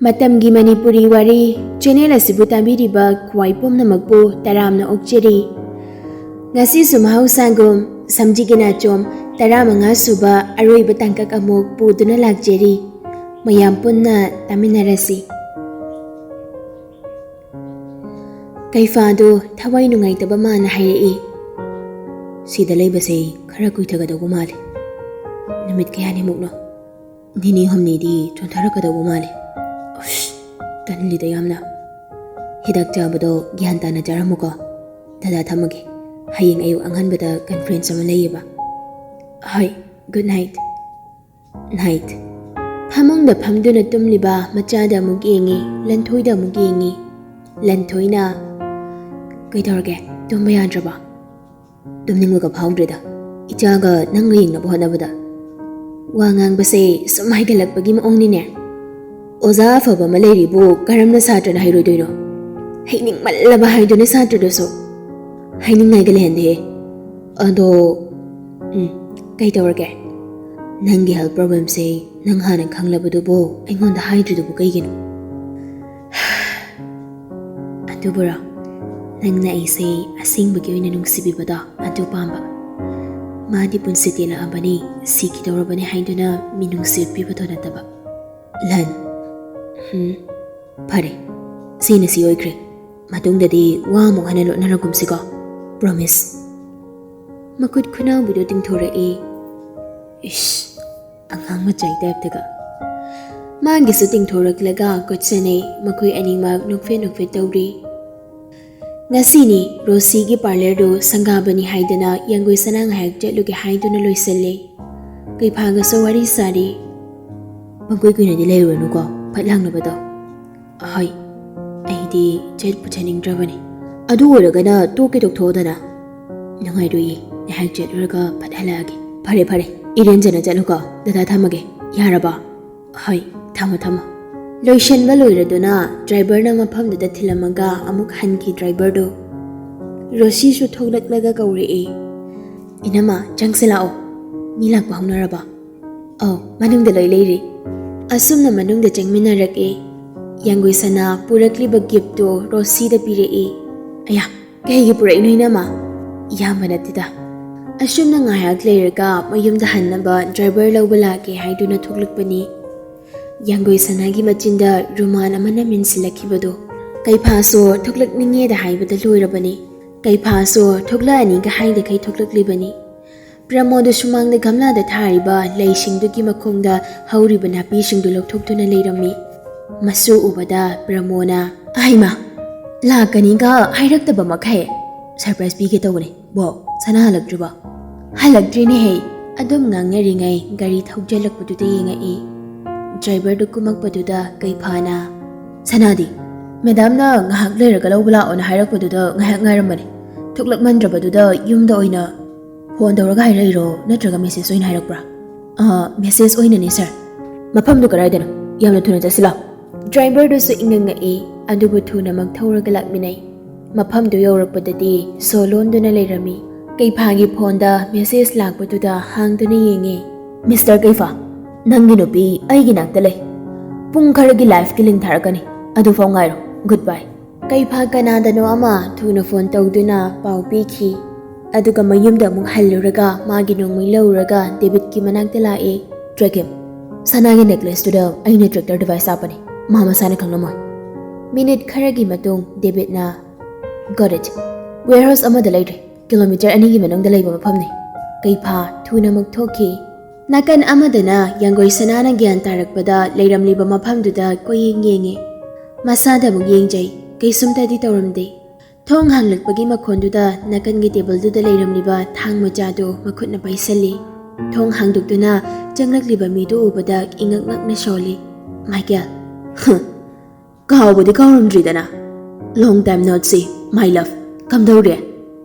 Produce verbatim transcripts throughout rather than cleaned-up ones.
ꯃꯇꯝꯒꯤ ꯃꯅꯤꯄꯨꯔꯤ ꯋꯥꯔꯤ ꯆꯦꯅꯦꯜ ꯑꯁꯤꯕꯨ ꯇꯥꯕꯤꯔꯤꯕ ꯈ꯭ꯋꯥꯏ ꯄꯨꯝꯅꯃꯛꯄꯨ ꯇꯔꯥꯝꯅ ꯑꯣꯛꯆꯔꯤ꯫ ꯉꯁꯤꯁꯨ ꯃꯍꯧꯁꯥꯒꯨꯝ ꯁꯝꯖꯤꯒꯤ ꯅꯥꯆꯣꯝ ꯇꯔꯥꯃꯉꯥ ꯁꯨꯕ ꯑꯔꯣꯏꯕ ꯇꯥꯡꯀꯛ ꯑꯃꯨꯛ ꯄꯨꯗꯨꯅ ꯂꯥꯛꯆꯔꯤ꯫ ꯃꯌꯥꯝ ꯄꯨꯟꯅ ꯇꯥꯃꯤꯟꯅꯔꯁꯤ꯫ ꯀꯩꯐꯥꯗꯣ ꯊꯋꯥꯏ ꯅꯨꯡꯉꯥꯏꯇꯕ ꯃꯥꯅ ꯍꯥꯏꯔꯛꯏ꯫ "ꯁꯤꯗ ꯂꯩꯕꯁꯦ ꯈꯔ ꯀꯨꯏꯊꯒꯗꯧꯕ ꯃꯥꯜꯂꯦ꯫ ꯅꯨꯃꯤꯠ ꯀꯌꯥꯅꯤꯃꯨꯛꯅꯣ? ꯅꯤꯅꯤ ꯍꯨꯝꯅꯤꯗꯤ ꯆꯣꯟꯊꯔꯛꯀꯗꯧꯕ ꯃꯥꯜꯂꯦ꯫ ꯎꯁ, ꯇꯜꯂꯤꯗ ꯌꯥꯝꯅ꯫ ꯍꯤꯗꯥꯛ ꯆꯥꯕꯗꯣ ꯒ꯭ꯌꯥꯟ ꯇꯥꯅ ꯆꯥꯔꯝꯃꯨꯀꯣ꯫ ꯗꯗꯥ, ꯊꯝꯃꯒꯦ꯫ ꯍꯌꯦꯡ ꯑꯌꯨꯛ ꯑꯉꯟꯕꯗ ꯀꯟꯐ꯭ꯔꯦꯟꯁ ꯑꯃ ꯂꯩꯌꯦꯕ꯫ ꯍꯣꯏ, ꯒꯨꯗ ꯅꯥꯏꯠ꯫" ꯅꯥꯏꯠ꯫ ꯐꯃꯨꯡꯗ ꯐꯝꯗꯨꯅ ꯇꯨꯝꯂꯤꯕ ꯃꯆꯥꯗ ꯑꯃꯨꯛ ꯌꯦꯡꯉꯤ, ꯂꯟꯊꯣꯏꯗ ꯑꯃꯨꯛ ꯌꯦꯡꯉꯤ꯫ ꯂꯟꯊꯣꯏꯅ, "ꯀꯩꯗꯧꯔꯒꯦ? ꯇꯨꯝꯕ ꯌꯥꯗ꯭ꯔꯕꯣ?" "ꯇꯨꯝꯅꯤꯡꯕꯒ ꯐꯥꯎꯗ꯭ꯔꯦꯗ, ꯏꯆꯥꯒ ꯅꯪꯒ ꯌꯦꯡꯅꯕ ꯍꯣꯠꯅꯕꯗ꯫ ꯋꯥ ꯉꯥꯡꯕꯁꯦ ꯁꯨꯝ ꯍꯥꯏꯒꯠꯂꯛꯄꯒꯤ ꯃꯑꯣꯡꯅꯤꯅꯦ꯫ ꯑꯣꯖꯥ ꯑꯐꯕ ꯑꯃ ꯂꯩꯔꯤꯕꯨ ꯀꯔꯝꯅ ꯁꯥꯇ꯭ꯔꯅ ꯍꯩꯔꯣꯏꯗꯣꯏꯅꯣ? ꯍꯩꯅꯤꯡꯃꯜꯂꯕ ꯍꯥꯏꯗꯨꯅ ꯁꯥꯇ꯭ꯔꯗꯨꯁꯨ꯫ ꯍꯥꯏꯅꯤꯡꯉꯥꯏꯒ ꯂꯩꯍꯟꯗꯦꯍꯦ꯫ ꯑꯗꯣ, ꯎꯝ, ꯀꯩ ꯇꯧꯔꯒꯦ? ꯅꯪꯒꯤ ꯍꯦꯜꯊ ꯄ꯭ꯔꯣꯕ꯭ꯂꯦꯝꯁꯦ ꯅꯪ ꯍꯥꯟꯅ ꯈꯪꯂꯕꯗꯨꯕꯨ ꯑꯩꯉꯣꯟꯗ ꯍꯥꯏꯗ꯭ꯔꯤꯗꯨꯕꯨ ꯀꯩꯒꯤꯅꯣ?" "ꯑꯗꯨꯕꯨꯔꯣ, ꯅꯪꯅ ꯑꯩꯁꯦ ꯑꯁꯦꯡꯕꯒꯤ ꯑꯣꯏꯅ ꯅꯨꯡꯁꯤꯕꯤꯕꯗꯣ ꯑꯗꯨ ꯄꯥꯝꯕ꯫ ꯃꯥꯗꯤ ꯄꯨꯟꯁꯤ ꯇꯦꯜꯂꯛꯑꯕꯅꯤ, ꯁꯤꯈꯤꯗꯧꯔꯕꯅꯤ ꯍꯥꯏꯗꯨꯅ ꯃꯤꯅꯨꯡꯁꯤ ꯎꯠꯄꯤꯕꯗꯣ ꯅꯠꯇꯕ꯫" ꯂꯟ꯫ "ꯎꯝ, ꯐꯔꯦ, ꯁꯤꯅ ꯁꯤ ꯑꯣꯏꯈ꯭ꯔꯦ꯫ ꯃꯇꯨꯡꯗꯗꯤ ꯋꯥ ꯑꯃꯨꯛ ꯍꯟꯅ ꯂꯣꯠꯅꯔꯒꯨꯝꯁꯤꯀꯣ꯫ ꯄ꯭ꯔꯣꯃꯤꯁ꯫" ꯃꯈꯨꯠ ꯈꯨꯅꯥꯎꯕꯤꯗꯨ ꯇꯤꯡꯊꯣꯔꯛꯏ꯫ ꯏꯁ, ꯑꯉꯥꯡ ꯃꯆꯥꯒꯤ ꯇꯥꯏꯞꯇꯒ꯫ ꯃꯥꯒꯤꯁꯨ ꯇꯤꯡꯊꯣꯔꯛꯂꯒ ꯀꯣꯠꯁꯟꯅꯩ꯫ ꯃꯈꯣꯏ ꯑꯅꯤꯃꯛ ꯅꯣꯛꯐꯦꯠ ꯅꯣꯛꯐꯦꯠ ꯇꯧꯔꯤ꯫ ꯉꯁꯤꯅꯤ ꯔꯣꯁꯤꯒꯤ ꯄꯥꯔꯂꯔꯗꯨ ꯁꯪꯒꯥꯕꯅꯤ ꯍꯥꯏꯗꯅ ꯌꯥꯡꯒꯣꯏ ꯁꯅꯥ ꯉꯥꯏꯍꯥꯛ ꯆꯠꯂꯨꯒꯦ ꯍꯥꯏꯗꯨꯅ ꯂꯣꯏꯁꯤꯜꯂꯦ꯫ ꯀꯩꯐꯥꯒꯁꯨ ꯋꯥꯔꯤ ꯁꯥꯔꯤ꯫ "ꯄꯪꯀꯨꯏ ꯀꯨꯏꯅꯗꯤ ꯂꯩꯔꯨꯔꯅꯨꯀꯣ, ꯐꯠ ꯂꯥꯡꯅꯕ ꯇꯧ꯫" "ꯍꯣꯏ, ꯑꯩꯗꯤ ꯆꯠꯄꯨ ꯆꯠꯅꯤꯡꯗ꯭ꯔꯕꯅꯤ꯫ ꯑꯗꯨ ꯑꯣꯏꯔꯒꯅ ꯇꯣꯛꯀꯦ ꯇꯣꯛꯊꯣꯛꯑꯣꯗꯅ꯫" "ꯅꯨꯡꯉꯥꯏꯔꯣꯏꯌꯦ, ꯉꯥꯏꯍꯥꯛ ꯆꯠꯂꯨꯔꯒ ꯐꯠ ꯍꯜꯂꯛꯑꯒꯦ꯫" "ꯐꯔꯦ ꯐꯔꯦ, ꯏꯔꯦꯟꯖꯅ ꯆꯠꯂꯨꯀꯣ꯫ ꯗꯗꯥ, ꯊꯝꯃꯒꯦ꯫ ꯌꯥꯔꯕꯣ?" "ꯍꯣꯏ, ꯊꯝꯃꯣ ꯊꯝꯃꯣ꯫" ꯂꯣꯏꯁꯟꯕ ꯂꯣꯏꯔꯗꯨꯅ ꯗ꯭ꯔꯥꯏꯚꯔꯅ ꯃꯐꯝꯗꯨꯗ ꯊꯤꯜꯂꯝꯃꯒ ꯑꯃꯨꯛ ꯍꯟꯈꯤ ꯗ꯭ꯔꯥꯏꯚꯔꯗꯨ꯫ ꯔꯣꯁꯤꯁꯨ ꯊꯣꯛꯂꯛꯂꯒ ꯀꯧꯔꯛꯏ꯫ "ꯏꯅꯝꯃ, ꯆꯪꯁꯤ ꯂꯥꯛꯑꯣ꯫ ꯃꯤ ꯂꯥꯛꯄ ꯍꯧꯅꯔꯕꯣ?" "ꯑꯧ, ꯃꯅꯨꯡꯗ ꯂꯣꯏ ꯂꯩꯔꯤ꯫" ꯑꯁꯨꯝꯅ ꯃꯅꯨꯡꯗ ꯆꯪꯃꯤꯟꯅꯔꯛꯏ꯫ ꯌꯥꯡꯒꯣꯏ ꯁꯅꯥ ꯄꯨꯔꯛꯂꯤꯕ gift ꯇꯣ ꯔꯣꯁꯤꯗ ꯄꯤꯔꯛꯏ꯫ "ꯑꯌꯥ, ꯀꯩꯒꯤ ꯄꯨꯔꯛꯏꯅꯣ, ꯏꯅꯝꯃ?" "ꯏꯌꯥꯝꯕ ꯅꯠꯇꯦꯗ꯫ ꯑꯁꯨꯝꯅ ꯉꯥꯏꯍꯥꯛ ꯂꯩꯔꯒ ꯃꯌꯨꯝꯗ ꯍꯟꯅꯕ driver ꯂꯧꯕ ꯂꯥꯛꯀꯦ ꯍꯥꯏꯗꯨꯅ ꯊꯣꯛꯂꯛꯄꯅꯤ"꯫ ꯌꯥꯡꯒꯣꯏ ꯁꯅꯥꯒꯤ ꯃꯆꯤꯟꯗ ꯔꯨꯃꯥꯟ ꯑꯃꯅ ꯃꯦꯟꯁꯤꯜꯂꯛꯈꯤꯕꯗꯣ꯫ ꯀꯩꯐꯥꯁꯨ ꯊꯣꯛꯂꯛꯅꯤꯡꯉꯦꯗ ꯍꯥꯏꯕꯗ ꯂꯣꯏꯔꯕꯅꯤ꯫ ꯀꯩꯐꯥꯁꯨ ꯊꯣꯛꯂꯛꯑꯅꯤꯒ ꯍꯥꯏꯗꯈꯩ ꯊꯣꯛꯂꯛꯂꯤꯕꯅꯤ꯫ ꯄ꯭ꯔꯃꯣꯗ ꯁꯨꯃꯥꯡꯗ ꯒꯝꯂꯥꯗ ꯊꯥꯔꯤꯕ ꯂꯩꯁꯤꯡꯗꯨꯒꯤ ꯃꯈꯣꯡꯗ ꯍꯧꯔꯤꯕ ꯅꯥꯄꯤꯁꯤꯡꯗꯨ ꯂꯧꯊꯣꯛꯇꯨꯅ ꯂꯩꯔꯝꯃꯤ꯫ ꯃꯁꯨ ꯎꯕꯗ ꯄ꯭ꯔꯃꯣꯅ, "ꯑꯍꯩꯃꯥ, ꯂꯥꯛꯀꯅꯤꯒ ꯍꯥꯏꯔꯛꯇꯕ ꯃꯈꯩ꯫ Surprise ꯄꯤꯒꯦ ꯇꯧꯕꯅꯦ꯫ ꯕꯣ, ꯁꯅꯥ ꯍꯜꯂꯛꯇ꯭ꯔꯤꯕꯣ?" "ꯍꯜꯂꯛꯇ꯭ꯔꯤꯅꯦꯍꯦ"꯫ ꯑꯗꯨꯝ ꯉꯥꯡꯅꯔꯤꯉꯩ ꯒꯥꯔꯤ ꯊꯧꯖꯜꯂꯛꯄꯗꯨꯗ ꯌꯦꯡꯉꯛꯏ꯫ Driver ꯗꯨ ꯀꯨꯝꯃꯛꯄꯗꯨꯗ ꯀꯩꯐꯥꯅ, "ꯁꯅꯥꯗꯤ?" "Madam ꯅ ꯉꯥꯏꯍꯥꯛ ꯂꯩꯔꯒ ꯂꯧꯕ ꯂꯥꯛꯑꯣꯅ ꯍꯥꯏꯔꯛꯄꯗꯨꯗ ꯉꯥꯏꯍꯥꯛ ꯉꯥꯏꯔꯝꯕꯅꯦ꯫ ꯊꯣꯛꯂꯛꯃꯟꯗ꯭ꯔꯕꯗꯨꯗ ꯌꯨꯝꯗ ꯑꯣꯏꯅ phone ꯇꯧꯔꯒ ꯍꯥꯏꯔꯛꯏꯔꯣ, ꯅꯠꯇ꯭ꯔꯒ message ꯑꯣꯏꯅ ꯍꯥꯏꯔꯛꯄ꯭ꯔꯥ?" "ꯑꯥ, message ꯑꯣꯏꯅꯅꯦ sir꯫ ꯃꯐꯝꯗꯨ ꯀꯗꯥꯏꯗꯅꯣ? ꯌꯥꯝꯅ ꯊꯨꯅ ꯆꯠꯁꯤ ꯂꯥꯎ"꯫ Driver ꯗꯨꯁꯨ ꯏꯉꯛ ꯉꯛꯏ, ꯑꯗꯨꯕꯨ ꯊꯨꯅꯃꯛ ꯊꯧꯔꯒ ꯂꯥꯛꯃꯤꯟꯅꯩ꯫ ꯃꯐꯝꯗꯨ ꯌꯧꯔꯛꯄꯗꯗꯤ ꯁꯣ ꯂꯣꯟꯗꯨꯅ ꯂꯩꯔꯝꯃꯤ꯫ ꯀꯩꯐꯥꯒꯤ phone ꯗ message ꯂꯥꯛꯄꯗꯨꯗ ꯍꯥꯡꯗꯨꯅ ꯌꯦꯡꯉꯤ꯫ "Mister ꯀꯩꯐꯥ, ꯅꯪꯒꯤ ꯅꯨꯄꯤ ꯑꯩꯒꯤ ꯅꯥꯛꯇ ꯂꯩ꯫ ꯄꯨꯡ ꯈꯔꯒꯤ live ꯀꯤ link ꯊꯥꯔꯛꯀꯅꯤ, ꯑꯗꯨꯐꯥꯎ ꯉꯥꯏꯔꯣ꯫ Goodbye"꯫ ꯀꯩꯐꯥ ꯀꯅꯥꯗꯅꯣ ꯑꯃ ꯊꯨꯅ phone ꯇꯧꯗꯨꯅ ꯄꯥꯎ ꯄꯤꯈꯤ꯫ ꯑꯗꯨꯒ ꯃꯌꯨꯝꯗ ꯑꯃꯨꯛ ꯍꯜꯂꯨꯔꯒ ꯃꯥꯒꯤ ꯅꯣꯡꯃꯩ ꯂꯧꯔꯒ ꯗꯦꯕꯤꯠꯀꯤ ꯃꯅꯥꯛꯇ ꯂꯥꯛꯑꯦ꯫ "Track him꯫ ꯁꯅꯥꯒꯤ necklace ꯇꯨꯗ ꯑꯩꯅ tractor device ꯍꯥꯞꯄꯅꯤ꯫ ꯃꯥ ꯃꯁꯥꯅ ꯈꯪꯂꯝꯃꯣꯏ"꯫ Minute ꯈꯔꯒꯤ ꯃꯇꯨꯡ ꯗꯦꯕꯤꯠꯅ, "Got it꯫ Warehouse ꯑꯃꯗ ꯂꯩꯔꯦ꯫ Kilometer ꯑꯅꯤꯒꯤ ꯃꯅꯨꯡꯗ ꯂꯩꯕ ꯃꯐꯝꯅꯤ"꯫ ꯀꯩꯐꯥ ꯊꯨꯅꯃꯛ ꯊꯣꯛꯈꯤ꯫ ꯅꯥꯀꯟ ꯑꯃꯗꯅ ꯌꯥꯡꯒꯣꯏ ꯁꯅꯥꯅ ꯒ꯭ꯌꯥꯟ ꯇꯥꯔꯛꯄꯗ ꯂꯩꯔꯝꯂꯤꯕ ꯃꯐꯝꯗꯨꯗ ꯀꯣꯏꯌꯦꯡ ꯌꯦꯡꯉꯤ꯫ ꯃꯁꯥꯗ ꯑꯃꯨꯛ ꯌꯦꯡꯖꯩ꯫ ꯀꯩꯁꯨꯝꯇꯗꯤ ꯇꯧꯔꯝꯗꯦ꯫ ꯊꯣꯡ ꯍꯥꯡꯂꯛꯄꯒꯤ ꯃꯈꯣꯟꯗꯨꯗ ꯅꯥꯀꯟꯒꯤ table ꯗꯨꯗ ꯂꯩꯔꯝꯂꯤꯕ ꯊꯥꯡ ꯃꯆꯥꯗꯨ ꯃꯈꯨꯠꯅ ꯄꯥꯏꯁꯜꯂꯤ꯫ ꯊꯣꯡ ꯍꯥꯡꯗꯣꯛꯇꯨꯅ ꯆꯪꯂꯛꯂꯤꯕ ꯃꯤꯗꯨ ꯎꯕꯗ ꯏꯉꯛ ꯉꯛꯅ ꯁꯣꯜꯂꯤ꯫ "Michael!" "ꯍꯨꯝ, ꯀꯥꯎꯕꯗꯤ ꯀꯥꯎꯔꯝꯗ꯭ꯔꯤꯗꯅ꯫ Long time no see, my love꯫ ꯀꯝꯗꯧꯔꯤ?"